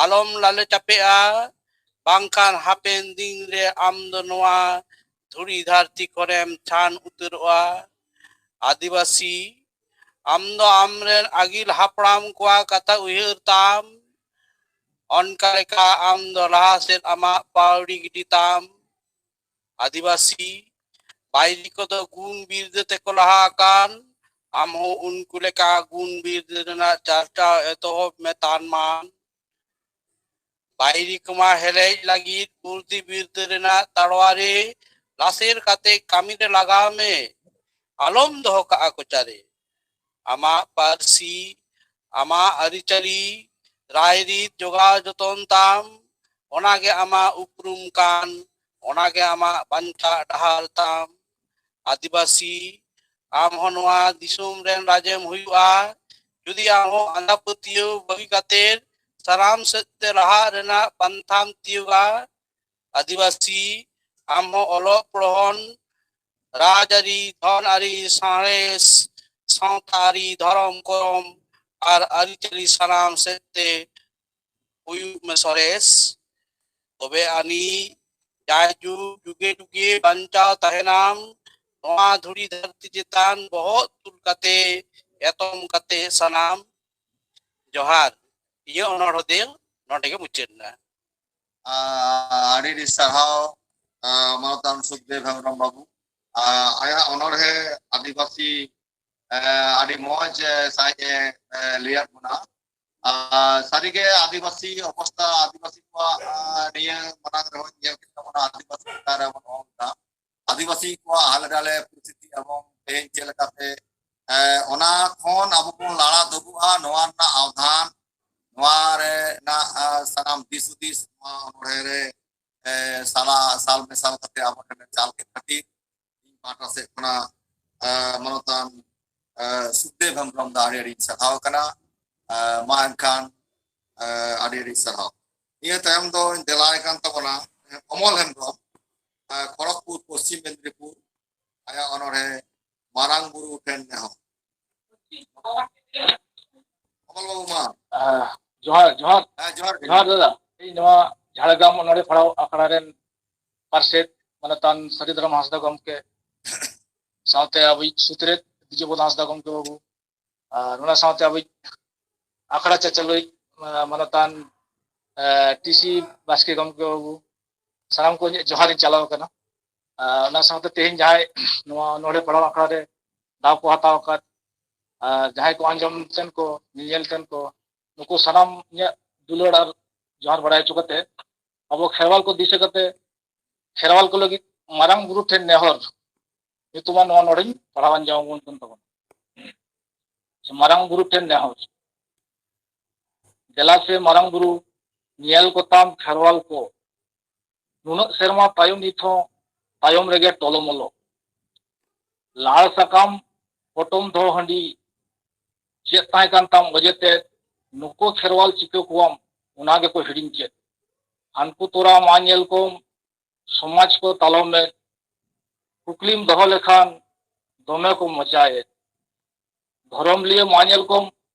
ᱟᱞᱚᱢ ᱞᱟᱞᱮ ᱪᱟᱯᱮᱜᱼᱟ, ᱵᱟᱝᱠᱷᱟᱱ ᱦᱟᱯᱮᱱ ᱫᱤᱱ ᱨᱮ ᱟᱢ ᱫᱚ ᱱᱚᱣᱟ ᱫᱷᱩᱲᱤ ᱫᱷᱟᱹᱨᱛᱤ ᱠᱷᱚᱱᱮᱢ ᱪᱷᱟᱱ ᱩᱛᱟᱹᱨᱚᱜᱼᱟ᱾ ᱟᱹᱫᱤᱵᱟᱹᱥᱤ, ᱟᱢ ᱫᱚ ᱟᱢᱨᱮᱱ ᱟᱹᱜᱤᱞ ᱦᱟᱯᱲᱟᱢ ᱠᱚᱣᱟᱜ ᱠᱟᱛᱷᱟ ᱩᱭᱦᱟᱹᱨ ᱛᱟᱢ, ᱚᱱᱠᱟ ᱞᱮᱠᱟ ᱟᱢ ᱫᱚ ᱞᱟᱦᱟ ᱥᱮᱫ ᱟᱢᱟᱜ ᱯᱟᱣᱲᱤ ᱜᱤᱰᱤ ᱛᱟᱢ᱾ ᱟᱹᱫᱤᱵᱟᱹᱥᱤ, ᱵᱟᱭᱨᱤ ᱠᱚᱫᱚ ᱜᱩᱱ ᱵᱤᱨᱫᱟᱹ ᱛᱮᱠᱚ ᱞᱟᱦᱟ ᱟᱠᱟᱱ, ᱟᱢ ᱦᱚᱸ ᱩᱱᱠᱩ ᱞᱮᱠᱟ ᱜᱩᱱ ᱵᱤᱨᱫᱟᱹ ᱨᱮᱱᱟᱜ ᱪᱟᱨᱪᱟᱣ ᱮᱛᱚᱦᱚᱵ ᱢᱮ ᱛᱟᱱ ᱢᱟᱱ᱾ ᱵᱟᱭᱨᱤ ᱠᱚᱢᱟ ᱦᱮᱞᱮᱡ ᱞᱟᱹᱜᱤᱫ ᱵᱩᱨᱫᱷᱤ ᱵᱤᱨᱫᱟᱹ ᱨᱮᱱᱟᱜ ᱛᱟᱲᱣᱟ ᱨᱮ ᱞᱟᱥᱮᱨ ᱠᱟᱛᱮ ᱠᱟᱹᱢᱤ ᱨᱮ ᱞᱟᱜᱟᱣ ᱢᱮ᱾ ᱟᱞᱚᱢ ᱫᱚᱦᱚ ᱠᱟᱜᱼᱟ ᱠᱚᱪᱟᱨᱮ᱾ ᱟᱢᱟᱜ ᱯᱟᱹᱨᱥᱤ, ᱟᱢᱟᱜ ᱟᱹᱨᱤᱪᱟᱹᱞᱤ, ᱨᱟᱭᱨᱤᱛ ᱡᱚᱜᱟᱣ ᱡᱚᱛᱚᱱ ᱛᱟᱢ᱾ ᱚᱱᱟᱜᱮ ᱟᱢᱟᱜ ᱩᱯᱨᱩᱢ ᱠᱟᱱ, ᱚᱱᱟᱜᱮ ᱟᱢᱟᱜ ᱵᱟᱧᱪᱟᱜ ᱰᱟᱦᱟᱨ ᱛᱟᱢ᱾ ᱟᱹᱫᱤᱵᱟᱹᱥᱤ, ᱟᱢ ᱦᱚᱸ ᱱᱚᱣᱟ ᱫᱤᱥᱚᱢ ᱨᱮᱱ ᱨᱟᱡᱽᱮᱢ ᱦᱩᱭᱩᱜᱼᱟ᱾ ᱡᱩᱫᱤ ᱟᱢ ᱦᱚᱸ ᱟᱸᱫᱷᱟ ᱯᱟᱹᱛᱭᱟᱹᱣ ᱵᱟᱹᱜᱤ ᱠᱟᱛᱮ ᱥᱟᱱᱟᱢ ᱥᱮᱫ ᱛᱮ ᱞᱟᱦᱟᱜ ᱨᱮᱱᱟᱜ ᱯᱟᱱᱛᱷᱟᱢ ᱛᱤᱭᱳᱜᱟ, ᱟᱹᱫᱤᱵᱟᱹᱥᱤ, ᱟᱢ ᱦᱚᱸ ᱚᱞᱚᱜ ᱯᱚᱲᱦᱚᱱ, ᱨᱟᱡᱽᱟᱹᱨᱤ, ᱫᱷᱚᱱ ᱟᱹᱨᱤ, ᱥᱟᱬᱮᱥ, ᱥᱟᱶᱛᱟ ᱟᱹᱨᱤ, ᱫᱷᱚᱨᱚᱢ ᱠᱚᱨᱚᱢ ᱟᱨ ᱟᱹᱨᱤᱪᱟᱹᱞᱤ ᱥᱟᱱᱟᱢ ᱥᱮᱫ ᱛᱮ ᱦᱩᱭᱩᱜ ᱢᱮ ᱥᱚᱨᱮᱥ᱾ ᱛᱚᱵᱮ ᱟᱹᱱᱤᱡ ᱡᱟᱭᱡᱩᱜᱽ ᱡᱩᱜᱮ ᱡᱩᱜᱮ ᱵᱟᱧᱪᱟᱣ ᱛᱟᱦᱮᱱᱟᱢ᱾ ᱱᱚᱣᱟ ᱫᱷᱩᱲᱤ ᱫᱷᱟᱹᱨᱛᱤ ᱪᱮᱛᱟᱱ ᱵᱚᱦᱚᱜ ᱛᱩᱞ ᱠᱟᱛᱮ, ᱮᱛᱚᱢ ᱠᱟᱛᱮ ᱥᱟᱱᱟᱢ᱾ ᱡᱚᱦᱟᱨ᱾ ᱤᱧᱟᱹᱜ ᱚᱱᱚᱬᱦᱮ ᱫᱚ ᱱᱚᱰᱮ ᱜᱮ ᱢᱩᱪᱟᱹᱫ ᱮᱱᱟ᱾ ᱟᱹᱰᱤ ᱟᱹᱰᱤ ᱥᱟᱨᱦᱟᱣ, ᱢᱟᱱᱚᱛᱟᱱ ᱥᱩᱠᱫᱮᱵ ᱦᱮᱢᱵᱨᱚᱢ ᱵᱟᱵᱩ᱾ ᱟᱭᱟᱜ ᱚᱱᱚᱬᱦᱮ ᱟᱹᱫᱤᱵᱟᱹᱥᱤ ᱟᱹᱰᱤ ᱢᱚᱡᱽ ᱥᱟᱺᱦᱤᱡ ᱮ ᱞᱟᱹᱭᱟᱫ ᱵᱚᱱᱟ᱾ ᱥᱟᱹᱨᱤᱜᱮ ᱟᱹᱫᱤᱵᱟᱹᱥᱤ ᱚᱵᱚᱥᱛᱟ, ᱟᱹᱫᱤᱵᱟᱹᱥᱤ ᱠᱚᱣᱟᱜ ᱱᱤᱭᱟᱹ ᱢᱟᱲᱟᱝ ᱨᱮᱦᱚᱸ ᱧᱮᱞ ᱠᱮᱫ ᱛᱟᱵᱚᱱᱟ, ᱟᱹᱫᱤᱵᱟᱹᱥᱤ ᱪᱮᱛᱟᱱ ᱨᱮ ᱵᱚᱱ ᱚᱞ ᱮᱫᱟ᱾ ᱟᱹᱫᱤᱵᱟᱹᱥᱤ ᱠᱚᱣᱟᱜ ᱦᱟᱞᱮ ᱰᱟᱞᱮ ᱯᱚᱨᱤᱥᱛᱷᱤᱛᱤ ᱮᱵᱚᱝ ᱛᱮᱦᱮᱧ ᱪᱮᱫ ᱞᱮᱠᱟᱛᱮ ᱚᱱᱟ ᱠᱷᱚᱱ ᱟᱵᱚ ᱵᱚᱱ ᱞᱟᱲᱟ ᱫᱚᱜᱚᱜᱼᱟ, ᱱᱚᱣᱟ ᱨᱮᱱᱟᱜ ᱟᱣᱫᱷᱟᱱ, ᱱᱚᱣᱟ ᱨᱮᱱᱟᱜ ᱥᱟᱱᱟᱢ ᱫᱤᱥ ᱦᱩᱫᱤᱥ ᱱᱚᱣᱟ ᱚᱱᱚᱬᱦᱮ ᱨᱮ ᱥᱟᱞᱟ ᱥᱟᱞ ᱢᱮᱥᱟᱞ ᱠᱟᱛᱮ ᱟᱵᱚ ᱴᱷᱮᱱ ᱪᱟᱞ ᱠᱮᱫ ᱠᱷᱟᱹᱛᱤᱨ ᱤᱧ ᱯᱟᱦᱴᱟ ᱥᱮᱫ ᱠᱷᱚᱱᱟᱜ ᱢᱟᱱᱚᱛᱟᱱ ᱥᱩᱠᱫᱮᱵ ᱦᱮᱢᱵᱨᱚᱢ ᱫᱚ ᱟᱹᱰᱤ ᱟᱹᱰᱤᱧ ᱥᱟᱨᱦᱟᱣ ᱠᱟᱱᱟ᱾ ᱢᱟ ᱮᱱᱠᱷᱟᱱ ᱟᱹᱰᱤ ᱟᱹᱰᱤ ᱥᱟᱨᱦᱟᱣ᱾ ᱱᱤᱭᱟᱹ ᱛᱟᱭᱚᱢ ᱫᱚᱧ ᱫᱮᱞᱟᱭ ᱠᱟᱱ ᱛᱟᱵᱚᱱᱟ ᱚᱢᱚᱞ ᱦᱮᱢᱵᱨᱚᱢ, ᱠᱷᱚᱲᱚᱜᱽᱯᱩᱨ, ᱯᱚᱥᱪᱤᱢ ᱢᱮᱫᱽᱱᱤᱯᱩᱨ᱾ ᱟᱭᱟᱜ ᱚᱱᱚᱬᱦᱮ ᱢᱟᱨᱟᱝ ᱵᱩᱨᱩ ᱴᱷᱮᱱ ᱱᱮᱦᱚᱨ᱾ ᱚᱢᱚᱞ ᱵᱟᱹᱵᱩ ᱢᱟ᱾ ᱡᱚᱦᱟᱨ, ᱡᱚᱦᱟᱨ᱾ ᱦᱮᱸ, ᱡᱚᱦᱟᱨ ᱜᱮ᱾ ᱡᱚᱦᱟᱨ ᱫᱟᱫᱟ᱾ ᱤᱧ ᱱᱚᱣᱟ ᱡᱷᱟᱲᱜᱨᱟᱢ ᱚᱱᱚᱬᱦᱮ ᱯᱟᱲᱦᱟᱣ ᱟᱠᱷᱲᱟ ᱨᱮᱱ ᱯᱟᱨᱥᱮᱛ ᱢᱟᱱᱚᱛᱟᱱ ᱥᱟᱹᱨᱤᱫᱷᱚᱨᱚᱢ ᱦᱟᱸᱥᱫᱟ ᱜᱚᱢᱠᱮ ᱥᱟᱶᱛᱮ ᱟᱵᱚᱭᱤᱡ ᱥᱩᱛᱨᱮᱛ ᱵᱤᱡᱚᱭ ᱵᱚᱫᱷᱚᱱ ᱦᱟᱸᱥᱫᱟ ᱜᱚᱢᱠᱮ ᱵᱟᱹᱵᱩ, ᱟᱨ ᱚᱱᱟ ᱥᱟᱶᱛᱮ ᱟᱵᱚᱭᱤᱡ ᱟᱠᱷᱲᱟ ᱪᱟᱪᱞᱟᱣᱤᱡ, ᱢᱟᱱᱚᱛᱟᱱ ᱴᱤ ᱥᱤ ᱵᱟᱥᱠᱮ ᱜᱚᱢᱠᱮ ᱵᱟᱹᱵᱩ, ᱥᱟᱱᱟᱢ ᱠᱚ ᱤᱧᱟᱹᱜ ᱡᱚᱦᱟᱨ ᱤᱧ ᱪᱟᱞᱟᱣ ᱟᱠᱟᱱᱟ᱾ ᱟᱨ ᱚᱱᱟ ᱥᱟᱶᱛᱮ ᱛᱮᱦᱮᱧ ᱡᱟᱦᱟᱸᱭ ᱱᱚᱣᱟ ᱚᱱᱚᱬᱦᱮ ᱯᱟᱲᱦᱟᱣ ᱟᱠᱷᱲᱟ ᱨᱮ ᱫᱟᱣ ᱠᱚ ᱦᱟᱛᱟᱣ ᱟᱠᱟᱫ, ᱟᱨ ᱡᱟᱦᱟᱸᱭ ᱠᱚ ᱟᱸᱡᱚᱢ ᱛᱮᱱ ᱠᱚ, ᱧᱮᱧᱮᱞ ᱛᱮᱱ ᱠᱚ, ᱱᱩᱠᱩ ᱥᱟᱱᱟᱢ ᱤᱧᱟᱹᱜ ᱫᱩᱞᱟᱹᱲ ᱟᱨ ᱡᱚᱦᱟᱨ ᱵᱟᱲᱟᱭ ᱦᱚᱪᱚ ᱠᱟᱛᱮ, ᱟᱵᱚ ᱠᱷᱮᱨᱣᱟᱞ ᱠᱚ ᱫᱤᱥᱟᱹ ᱠᱟᱛᱮ, ᱠᱷᱮᱨᱣᱟᱞ ᱠᱚ ᱞᱟᱹᱜᱤᱫ ᱢᱟᱨᱟᱝ ᱵᱩᱨᱩ ᱴᱷᱮᱱ ᱱᱮᱦᱚᱨ ᱧᱩᱛᱩᱢᱟᱱ ᱱᱚᱣᱟ ᱱᱚᱰᱮᱧ ᱯᱟᱲᱦᱟᱣ ᱟᱸᱡᱚᱢ ᱟᱵᱚᱱ ᱠᱟᱱ ᱛᱟᱵᱚᱱᱟ᱾ ᱢᱟᱨᱟᱝ ᱵᱩᱨᱩ ᱴᱷᱮᱱ ᱱᱮᱦᱚᱨ᱾ ᱫᱮᱞᱟ ᱥᱮ ᱢᱟᱨᱟᱝ ᱵᱩᱨᱩ, ᱧᱮᱞ ᱠᱚᱛᱟᱢ ᱠᱷᱮᱨᱣᱟᱞ ᱠᱚ, ᱱᱩᱱᱟᱹᱜ ᱥᱮᱨᱢᱟ ᱛᱟᱭᱚᱢ ᱱᱤᱛ ᱦᱚᱸ ᱛᱟᱭᱚᱢ ᱨᱮᱜᱮ ᱴᱚᱞᱚᱢᱚᱞᱚ᱾ ᱞᱟᱲ ᱥᱟᱠᱟᱢ ᱯᱚᱴᱚᱢ ᱫᱚᱦᱚ ᱦᱟᱺᱰᱤ, ᱪᱮᱫ ᱛᱟᱦᱮᱸ ᱠᱟᱱ ᱛᱟᱢ ᱚᱡᱮ ᱛᱮ ᱱᱩᱠᱩ ᱠᱷᱮᱨᱣᱟᱞ ᱪᱤᱠᱟᱹ ᱠᱚᱣᱟᱢ, ᱚᱱᱟ ᱜᱮᱠᱚ ᱦᱤᱲᱤᱧ ᱠᱮᱫ᱾ ᱦᱟᱱᱠᱩ ᱛᱚᱨᱟ ᱢᱟ ᱧᱮᱞ ᱠᱚᱢ, ᱥᱚᱢᱟᱡᱽ ᱠᱚ ᱛᱟᱞᱚᱢ ᱮ, ᱠᱩᱠᱞᱤᱢ ᱫᱚᱦᱚ ᱞᱮᱠᱷᱟᱱ ᱫᱚᱢᱮ ᱠᱚ ᱢᱚᱪᱟᱭᱮᱫ᱾ ᱫᱷᱚᱨᱚᱢ ᱞᱤᱭᱟᱹ ᱢᱟ ᱧᱮᱞ ᱠᱚᱢ,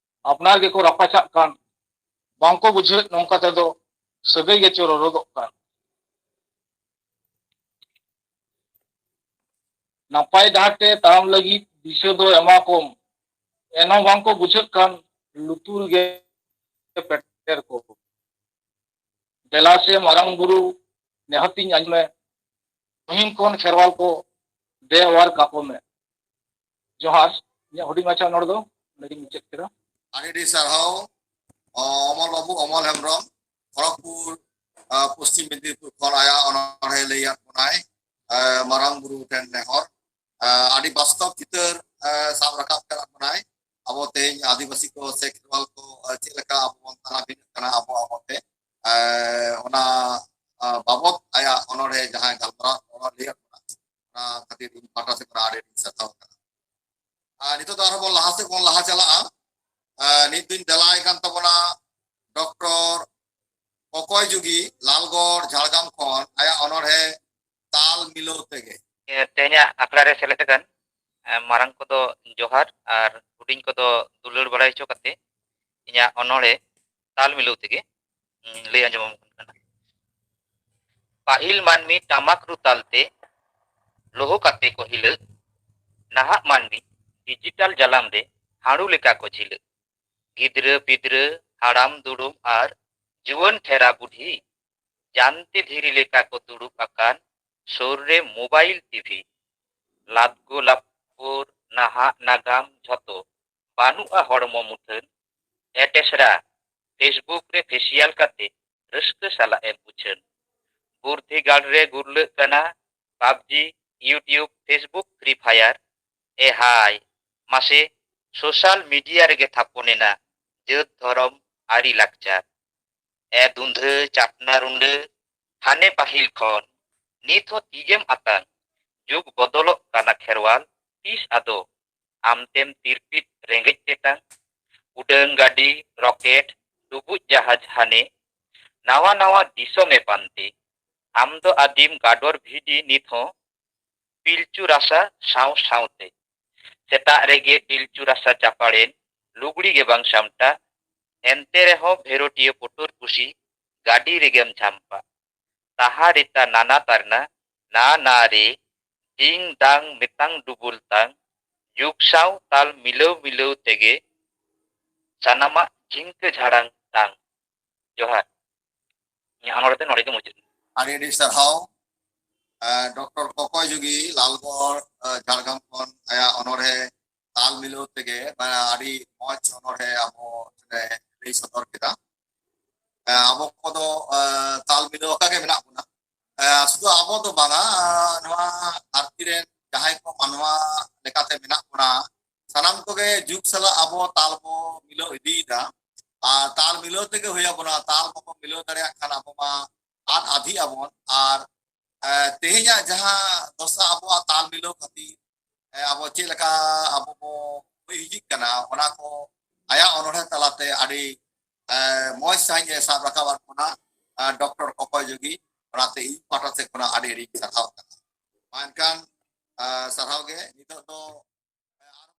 ᱟᱯᱱᱟᱨ ᱜᱮᱠᱚ ᱨᱟᱯᱟᱪᱟᱜ ᱠᱟᱱ᱾ ᱵᱟᱝᱠᱚ ᱵᱩᱡᱷᱟᱹᱣᱮᱫ ᱱᱚᱝᱠᱟ ᱛᱮᱫᱚ ᱥᱟᱹᱜᱟᱹᱭ ᱜᱮᱪᱚ ᱨᱚᱨᱚᱫᱚᱜ ᱠᱟᱱ᱾ ᱱᱟᱯᱟᱭ ᱰᱟᱦᱟᱨ ᱛᱮ ᱛᱟᱲᱟᱢ ᱞᱟᱹᱜᱤᱫ ᱫᱤᱥᱟᱹ ᱫᱚ ᱮᱢᱟ ᱠᱚᱢ, ᱮᱱᱦᱚᱸ ᱵᱟᱝᱠᱚ ᱵᱩᱡᱷᱟᱹᱜ ᱠᱟᱱ ᱞᱩᱛᱩᱨ ᱜᱮ ᱯᱮᱴᱮᱨ ᱠᱚ᱾ ᱫᱮᱞᱟ ᱥᱮ ᱢᱟᱨᱟᱝ ᱵᱩᱨᱩ ᱱᱮᱦᱚᱨ ᱛᱤᱧ ᱟᱸᱡᱚᱢ ᱢᱮ, ᱯᱟᱹᱦᱤᱞ ᱠᱷᱚᱱ ᱠᱷᱮᱨᱣᱟᱞ ᱠᱚ ᱫᱮᱣᱟᱨ ᱠᱟᱠᱚ ᱢᱮ᱾ ᱡᱚᱦᱟᱨ᱾ ᱤᱧᱟᱹᱜ ᱦᱩᱰᱤᱧ ᱢᱟᱪᱷᱟ ᱚᱱᱚᱲ ᱫᱚ ᱱᱚᱰᱮ ᱜᱤᱧ ᱢᱩᱪᱟᱹᱫ ᱠᱮᱫᱟ᱾ ᱟᱹᱰᱤ ᱟᱹᱰᱤ ᱥᱟᱨᱦᱟᱣ, ᱚ, ᱚᱢᱚᱞ ᱵᱟᱹᱵᱩ, ᱚᱢᱚᱞ ᱦᱮᱢᱵᱨᱚᱢ, ᱠᱷᱚᱲᱚᱜᱽᱯᱩᱨ, ᱟ, ᱯᱚᱥᱪᱤᱢ ᱢᱮᱫᱽᱱᱤᱯᱩᱨ ᱠᱷᱚᱱ ᱟᱭᱟᱜ ᱚᱱᱚᱬᱦᱮ ᱞᱟᱹᱭᱟᱫ ᱵᱚᱱᱟᱭ, ᱟ, ᱢᱟᱨᱟᱝ ᱵᱩᱨᱩ ᱴᱷᱮᱱ ᱱᱮᱦᱚᱨ, ᱟ, ᱟᱹᱰᱤ ᱵᱟᱥᱛᱚᱵ ᱪᱤᱛᱟᱹᱨ, ᱟ, ᱥᱟᱵ ᱨᱟᱠᱟᱵ ᱠᱟᱜ ᱵᱚᱱᱟᱭ᱾ ᱟᱵᱚ ᱛᱮᱦᱮᱧ ᱟᱹᱫᱤᱵᱟᱹᱥᱤ ᱠᱚ ᱥᱮ ᱠᱷᱮᱨᱣᱟᱞ ᱠᱚ, ᱟ, ᱪᱮᱫ ᱞᱮᱠᱟ ᱟᱵᱚ ᱵᱚᱱ ᱛᱟᱱᱟ ᱵᱷᱤᱱᱟᱹᱜ ᱠᱟᱱᱟ ᱟᱵᱚ ᱟᱵᱚ ᱛᱮ, ᱟ, ᱚᱱᱟ, ᱟ, ᱵᱟᱵᱚᱛ ᱟᱭᱟᱜ ᱚᱱᱚᱬᱦᱮ ᱡᱟᱦᱟᱸᱭ ᱜᱟᱞᱢᱟᱨᱟᱣ ᱚᱱᱚᱬᱦᱮ ᱞᱟᱹᱭᱟᱫ ᱵᱚᱱᱟ, ᱚᱱᱟ ᱠᱷᱟᱹᱛᱤᱨ ᱤᱧ ᱯᱟᱦᱴᱟ ᱥᱮᱫ ᱠᱷᱚᱱ ᱟᱹᱰᱤ ᱟᱹᱰᱤ ᱥᱟᱨᱦᱟᱣ ᱠᱟᱱᱟ᱾ ᱟᱨ ᱱᱤᱛᱚᱜ ᱫᱚ ᱟᱨᱦᱚᱸ ᱵᱚᱱ ᱞᱟᱦᱟ ᱥᱮᱫ ᱵᱚᱱ ᱞᱟᱦᱟ ᱪᱟᱞᱟᱜᱼᱟ᱾ ᱟᱨ ᱱᱤᱛ ᱫᱚᱧ ᱫᱮᱞᱟᱭ ᱠᱟᱱ ᱛᱟᱵᱚᱱᱟ ᱰᱚᱠᱴᱚᱨ ᱠᱚᱠᱚᱭ ᱡᱩᱜᱤ ᱞᱟᱞᱜᱚᱲ ᱡᱷᱟᱲᱜᱨᱟᱢ ᱠᱷᱚᱱ ᱟᱭᱟᱜ ᱚᱱᱚᱬᱦᱮ ᱛᱟᱞ ᱢᱤᱞᱟᱹᱣ ᱛᱮᱜᱮ᱾ ᱛᱮᱦᱮᱧᱟᱜ ᱟᱠᱷᱲᱟ ᱨᱮ ᱥᱮᱞᱮᱫ ᱟᱠᱟᱱ, ᱮ, ᱢᱟᱨᱟᱝ ᱠᱚᱫᱚ ᱡᱚᱦᱟᱨ ᱟᱨ ᱦᱩᱰᱤᱧ ᱠᱚᱫᱚ ᱫᱩᱞᱟᱹᱲ ᱵᱟᱲᱟᱭ ᱦᱚᱪᱚ ᱠᱟᱛᱮ ᱤᱧᱟᱹᱜ ᱚᱱᱚᱬᱦᱮ ᱛᱟᱞ ᱢᱤᱞᱟᱹᱣ ᱛᱮᱜᱮ, ᱩᱸ, ᱞᱟᱹᱭ ᱟᱸᱡᱚᱢ ᱟᱵᱚᱱ ᱠᱟᱱᱟ᱾ ᱯᱟᱹᱦᱤᱞ ᱢᱟᱹᱱᱢᱤ ᱴᱟᱢᱟᱠ ᱨᱩ ᱛᱟᱞᱛᱮ ᱞᱳᱦᱳ ᱠᱟᱛᱮ ᱠᱚ ᱦᱤᱞᱟᱹᱜ, ᱱᱟᱦᱟᱜ ᱢᱟᱹᱱᱢᱤ ᱰᱤᱡᱤᱴᱟᱞ ᱡᱟᱞᱟᱢ ᱨᱮ ᱦᱟᱹᱬᱩ ᱞᱮᱠᱟ ᱠᱚ ᱡᱷᱤᱞᱟᱹᱜ᱾ ᱜᱤᱫᱽᱨᱟᱹ ᱯᱤᱫᱽᱨᱟᱹ, ᱦᱟᱲᱟᱢ ᱫᱩᱲᱩᱢ ᱟᱨ ᱡᱩᱣᱟᱹᱱ ᱴᱷᱮᱨᱟ ᱵᱩᱰᱷᱤ, ᱡᱟᱱᱛᱮ ᱫᱷᱤᱨᱤ ᱞᱮᱠᱟ ᱠᱚ ᱫᱩᱲᱩᱵ ᱟᱠᱟᱱ ᱥᱩᱨ ᱨᱮ ᱢᱳᱵᱟᱭᱤᱞ ᱴᱤᱵᱷᱤ᱾ ᱞᱟᱫᱜᱳ ᱞᱟᱯᱚᱨ ᱱᱟᱦᱟᱜ ᱱᱟᱜᱟᱢ ᱡᱷᱚᱛᱚ ᱵᱟᱹᱱᱩᱜᱼᱟ ᱦᱚᱲᱢᱚ ᱢᱩᱴᱷᱟᱹᱱ᱾ ᱮᱴᱮᱥᱨᱟ ᱯᱷᱮᱥᱵᱩᱠ ᱨᱮ ᱯᱷᱮᱥᱤᱭᱟᱞ ᱠᱟᱛᱮ ᱨᱟᱹᱥᱠᱟᱹ ᱥᱟᱞᱟᱜ ᱮᱢ ᱩᱪᱷᱟᱹᱱ᱾ ᱵᱩᱨᱫᱷᱤ ᱜᱟᱲ ᱨᱮ ᱜᱩᱨᱞᱟᱹᱜ ᱠᱟᱱᱟ PUBG, YouTube, Facebook, Free Fire. ᱮ ᱦᱟᱭ, ᱢᱟᱥᱮ ᱥᱳᱥᱟᱞ ᱢᱤᱰᱤᱭᱟ ᱨᱮᱜᱮ ᱛᱷᱟᱯᱚᱱ ᱮᱱᱟ ᱡᱟᱹᱛ ᱫᱷᱚᱨᱚᱢ ᱟᱹᱨᱤ ᱞᱟᱠᱪᱟᱨ᱾ ᱮ ᱫᱩᱸᱫᱷᱟᱹ ᱪᱟᱴᱱᱟ ᱨᱩᱸᱰᱟᱹ, ᱦᱟᱱᱮ ᱯᱟᱹᱦᱤᱞ ᱠᱷᱚᱱ ᱱᱤᱛ ᱦᱚᱸ ᱛᱤᱡᱮᱢ ᱟᱛᱟᱝ᱾ ᱡᱩᱜᱽ ᱵᱚᱫᱚᱞᱚᱜ ᱠᱟᱱᱟ ᱠᱷᱮᱨᱣᱟᱞ, ᱛᱤᱥ ᱟᱫᱚ ᱟᱢᱛᱮᱢ ᱛᱤᱨᱯᱤᱫ ᱨᱮᱸᱜᱮᱡ ᱛᱮᱛᱟᱝ? ᱩᱰᱟᱹᱱ ᱜᱟᱹᱰᱤ, ᱨᱚᱠᱮᱴ, ᱰᱩᱵᱩᱡ ᱡᱟᱦᱟᱡᱽ ᱦᱟᱱᱮ ᱱᱟᱣᱟ ᱱᱟᱣᱟ ᱫᱤᱥᱚᱢᱮ ᱯᱟᱱᱛᱮ᱾ ᱟᱢ ᱫᱚ ᱟᱹᱫᱤᱢ ᱜᱟᱰᱚᱨ ᱵᱷᱤᱰᱤ ᱱᱤᱛ ᱦᱚᱸ ᱯᱤᱞᱪᱩ ᱨᱟᱥᱟ ᱥᱟᱶ ᱥᱟᱶᱛᱮ᱾ ᱥᱮᱛᱟᱜ ᱨᱮᱜᱮ ᱯᱤᱞᱪᱩ ᱨᱟᱥᱟ ᱪᱟᱯᱟᱲᱮᱱ, ᱞᱩᱜᱽᱲᱤ ᱜᱮ ᱵᱟᱝ ᱥᱟᱢᱴᱟ᱾ ᱮᱱᱛᱮ ᱨᱮᱦᱚᱸ ᱵᱷᱮᱨᱳᱴᱤᱭᱟᱹ ᱯᱩᱴᱩᱨ ᱠᱩᱥᱤ ᱜᱟᱹᱰᱤ ᱨᱮᱜᱮᱢ ᱡᱷᱟᱢᱯᱟ᱾ ᱛᱟᱦᱟ ᱨᱮᱛᱟ ᱱᱟᱱᱟ ᱛᱟᱨᱱᱟ, ᱱᱟ ᱱᱟ ᱨᱮ, ᱰᱤᱝ ᱫᱟᱝ ᱢᱮᱛᱟᱝ ᱰᱩᱵᱩᱞ ᱛᱟᱝ, ᱡᱩᱜᱽ ᱥᱟᱶ ᱛᱟᱞ ᱢᱤᱞᱟᱹᱣ ᱢᱤᱞᱟᱹᱣ ᱛᱮᱜᱮ ᱥᱟᱱᱟᱢᱟᱜ ᱡᱷᱤᱝᱠᱟᱹ ᱡᱷᱟᱲᱟᱝ ᱛᱟᱝ᱾ ᱡᱚᱦᱟᱨ᱾ ᱤᱧᱟᱹᱜ ᱚᱱᱚᱬᱦᱮ ᱫᱚ ᱱᱚᱰᱮ ᱜᱮ ᱢᱩᱪᱟᱹᱫ᱾ ᱟᱹᱰᱤ ᱟᱹᱰᱤ ᱥᱟᱨᱦᱟᱣ, ᱰᱚᱠᱴᱚᱨ ᱠᱚᱠᱚᱭ ᱡᱩᱜᱤ ᱞᱟᱞᱜᱚᱲ, ᱡᱷᱟᱲᱜᱨᱟᱢ ᱠᱷᱚᱱ ᱟᱭᱟᱜ ᱚᱱᱚᱬᱦᱮ ᱛᱟᱞ ᱢᱤᱞᱟᱹᱣ ᱛᱮᱜᱮ, ᱟᱹᱰᱤ ᱢᱚᱡᱽ ᱚᱱᱚᱬᱦᱮ ᱟᱵᱚ ᱴᱷᱮᱱᱮ ᱞᱟᱹᱭ ᱥᱚᱫᱚᱨ ᱠᱮᱫᱟ᱾ ᱟᱵᱚ ᱠᱚᱫᱚ ᱛᱟᱞ ᱢᱤᱞᱟᱹᱣ ᱟᱠᱟᱫ ᱜᱮ ᱢᱮᱱᱟᱜ ᱵᱚᱱᱟ᱾ ᱥᱩᱫᱷᱩ ᱟᱵᱚ ᱫᱚ ᱵᱟᱝᱟ, ᱱᱚᱣᱟ ᱫᱷᱟᱹᱨᱛᱤ ᱨᱮᱱ ᱡᱟᱦᱟᱸᱭ ᱠᱚ ᱢᱟᱱᱣᱟ ᱞᱮᱠᱟᱛᱮ ᱢᱮᱱᱟᱜ ᱵᱚᱱᱟ, ᱥᱟᱱᱟᱢ ᱠᱚᱜᱮ ᱡᱩᱜᱽ ᱥᱟᱞᱟᱜ ᱟᱵᱚ ᱛᱟᱞ ᱵᱚ ᱢᱤᱞᱟᱹᱣ ᱤᱫᱤᱭᱮᱫᱟ᱾ ᱟᱨ ᱛᱟᱞ ᱢᱤᱞᱟᱹᱣ ᱛᱮᱜᱮ ᱦᱩᱭ ᱟᱵᱚᱱᱟ᱾ ᱛᱟᱞ ᱵᱟᱵᱚ ᱢᱤᱞᱟᱹᱣ ᱫᱟᱲᱮᱭᱟᱜ ᱠᱷᱟᱱ ᱟᱵᱚ ᱢᱟ ᱟᱫ ᱟᱫᱷᱤᱜ ᱟᱵᱚᱱ᱾ ᱟᱨ ᱛᱮᱦᱮᱧᱟᱜ ᱡᱟᱦᱟᱸ ᱫᱚᱥᱟ ᱟᱵᱚᱣᱟᱜ ᱛᱟᱞ ᱢᱤᱞᱟᱹᱣ ᱠᱷᱟᱹᱛᱤᱨ ᱟᱵᱚ ᱪᱮᱫ ᱞᱮᱠᱟ ᱟᱵᱚ ᱵᱚ ᱦᱩᱭ ᱦᱤᱡᱩᱜ ᱠᱟᱱᱟ, ᱚᱱᱟ ᱠᱚ ᱟᱭᱟᱜ ᱚᱱᱚᱬᱦᱮ ᱛᱟᱞᱟᱛᱮ ᱟᱹᱰᱤ ᱢᱚᱡᱽ ᱥᱟᱺᱦᱤᱡ ᱮ ᱥᱟᱵ ᱨᱟᱠᱟᱵ ᱟᱫ ᱵᱚᱱᱟ ᱰᱚᱠᱴᱚᱨ ᱠᱚᱠᱚᱭ ᱡᱳᱜᱤ᱾ ᱚᱱᱟᱛᱮ ᱤᱧ ᱯᱟᱦᱴᱟ ᱥᱮᱫ ᱠᱷᱚᱱᱟᱜ ᱟᱹᱰᱤ ᱟᱹᱰᱤ ᱥᱟᱨᱦᱟᱣ ᱠᱟᱱᱟ᱾ ᱢᱟ ᱮᱱᱠᱷᱟᱱ ᱥᱟᱨᱦᱟᱣ ᱜᱮ᱾ ᱱᱤᱛᱚᱜ ᱫᱚ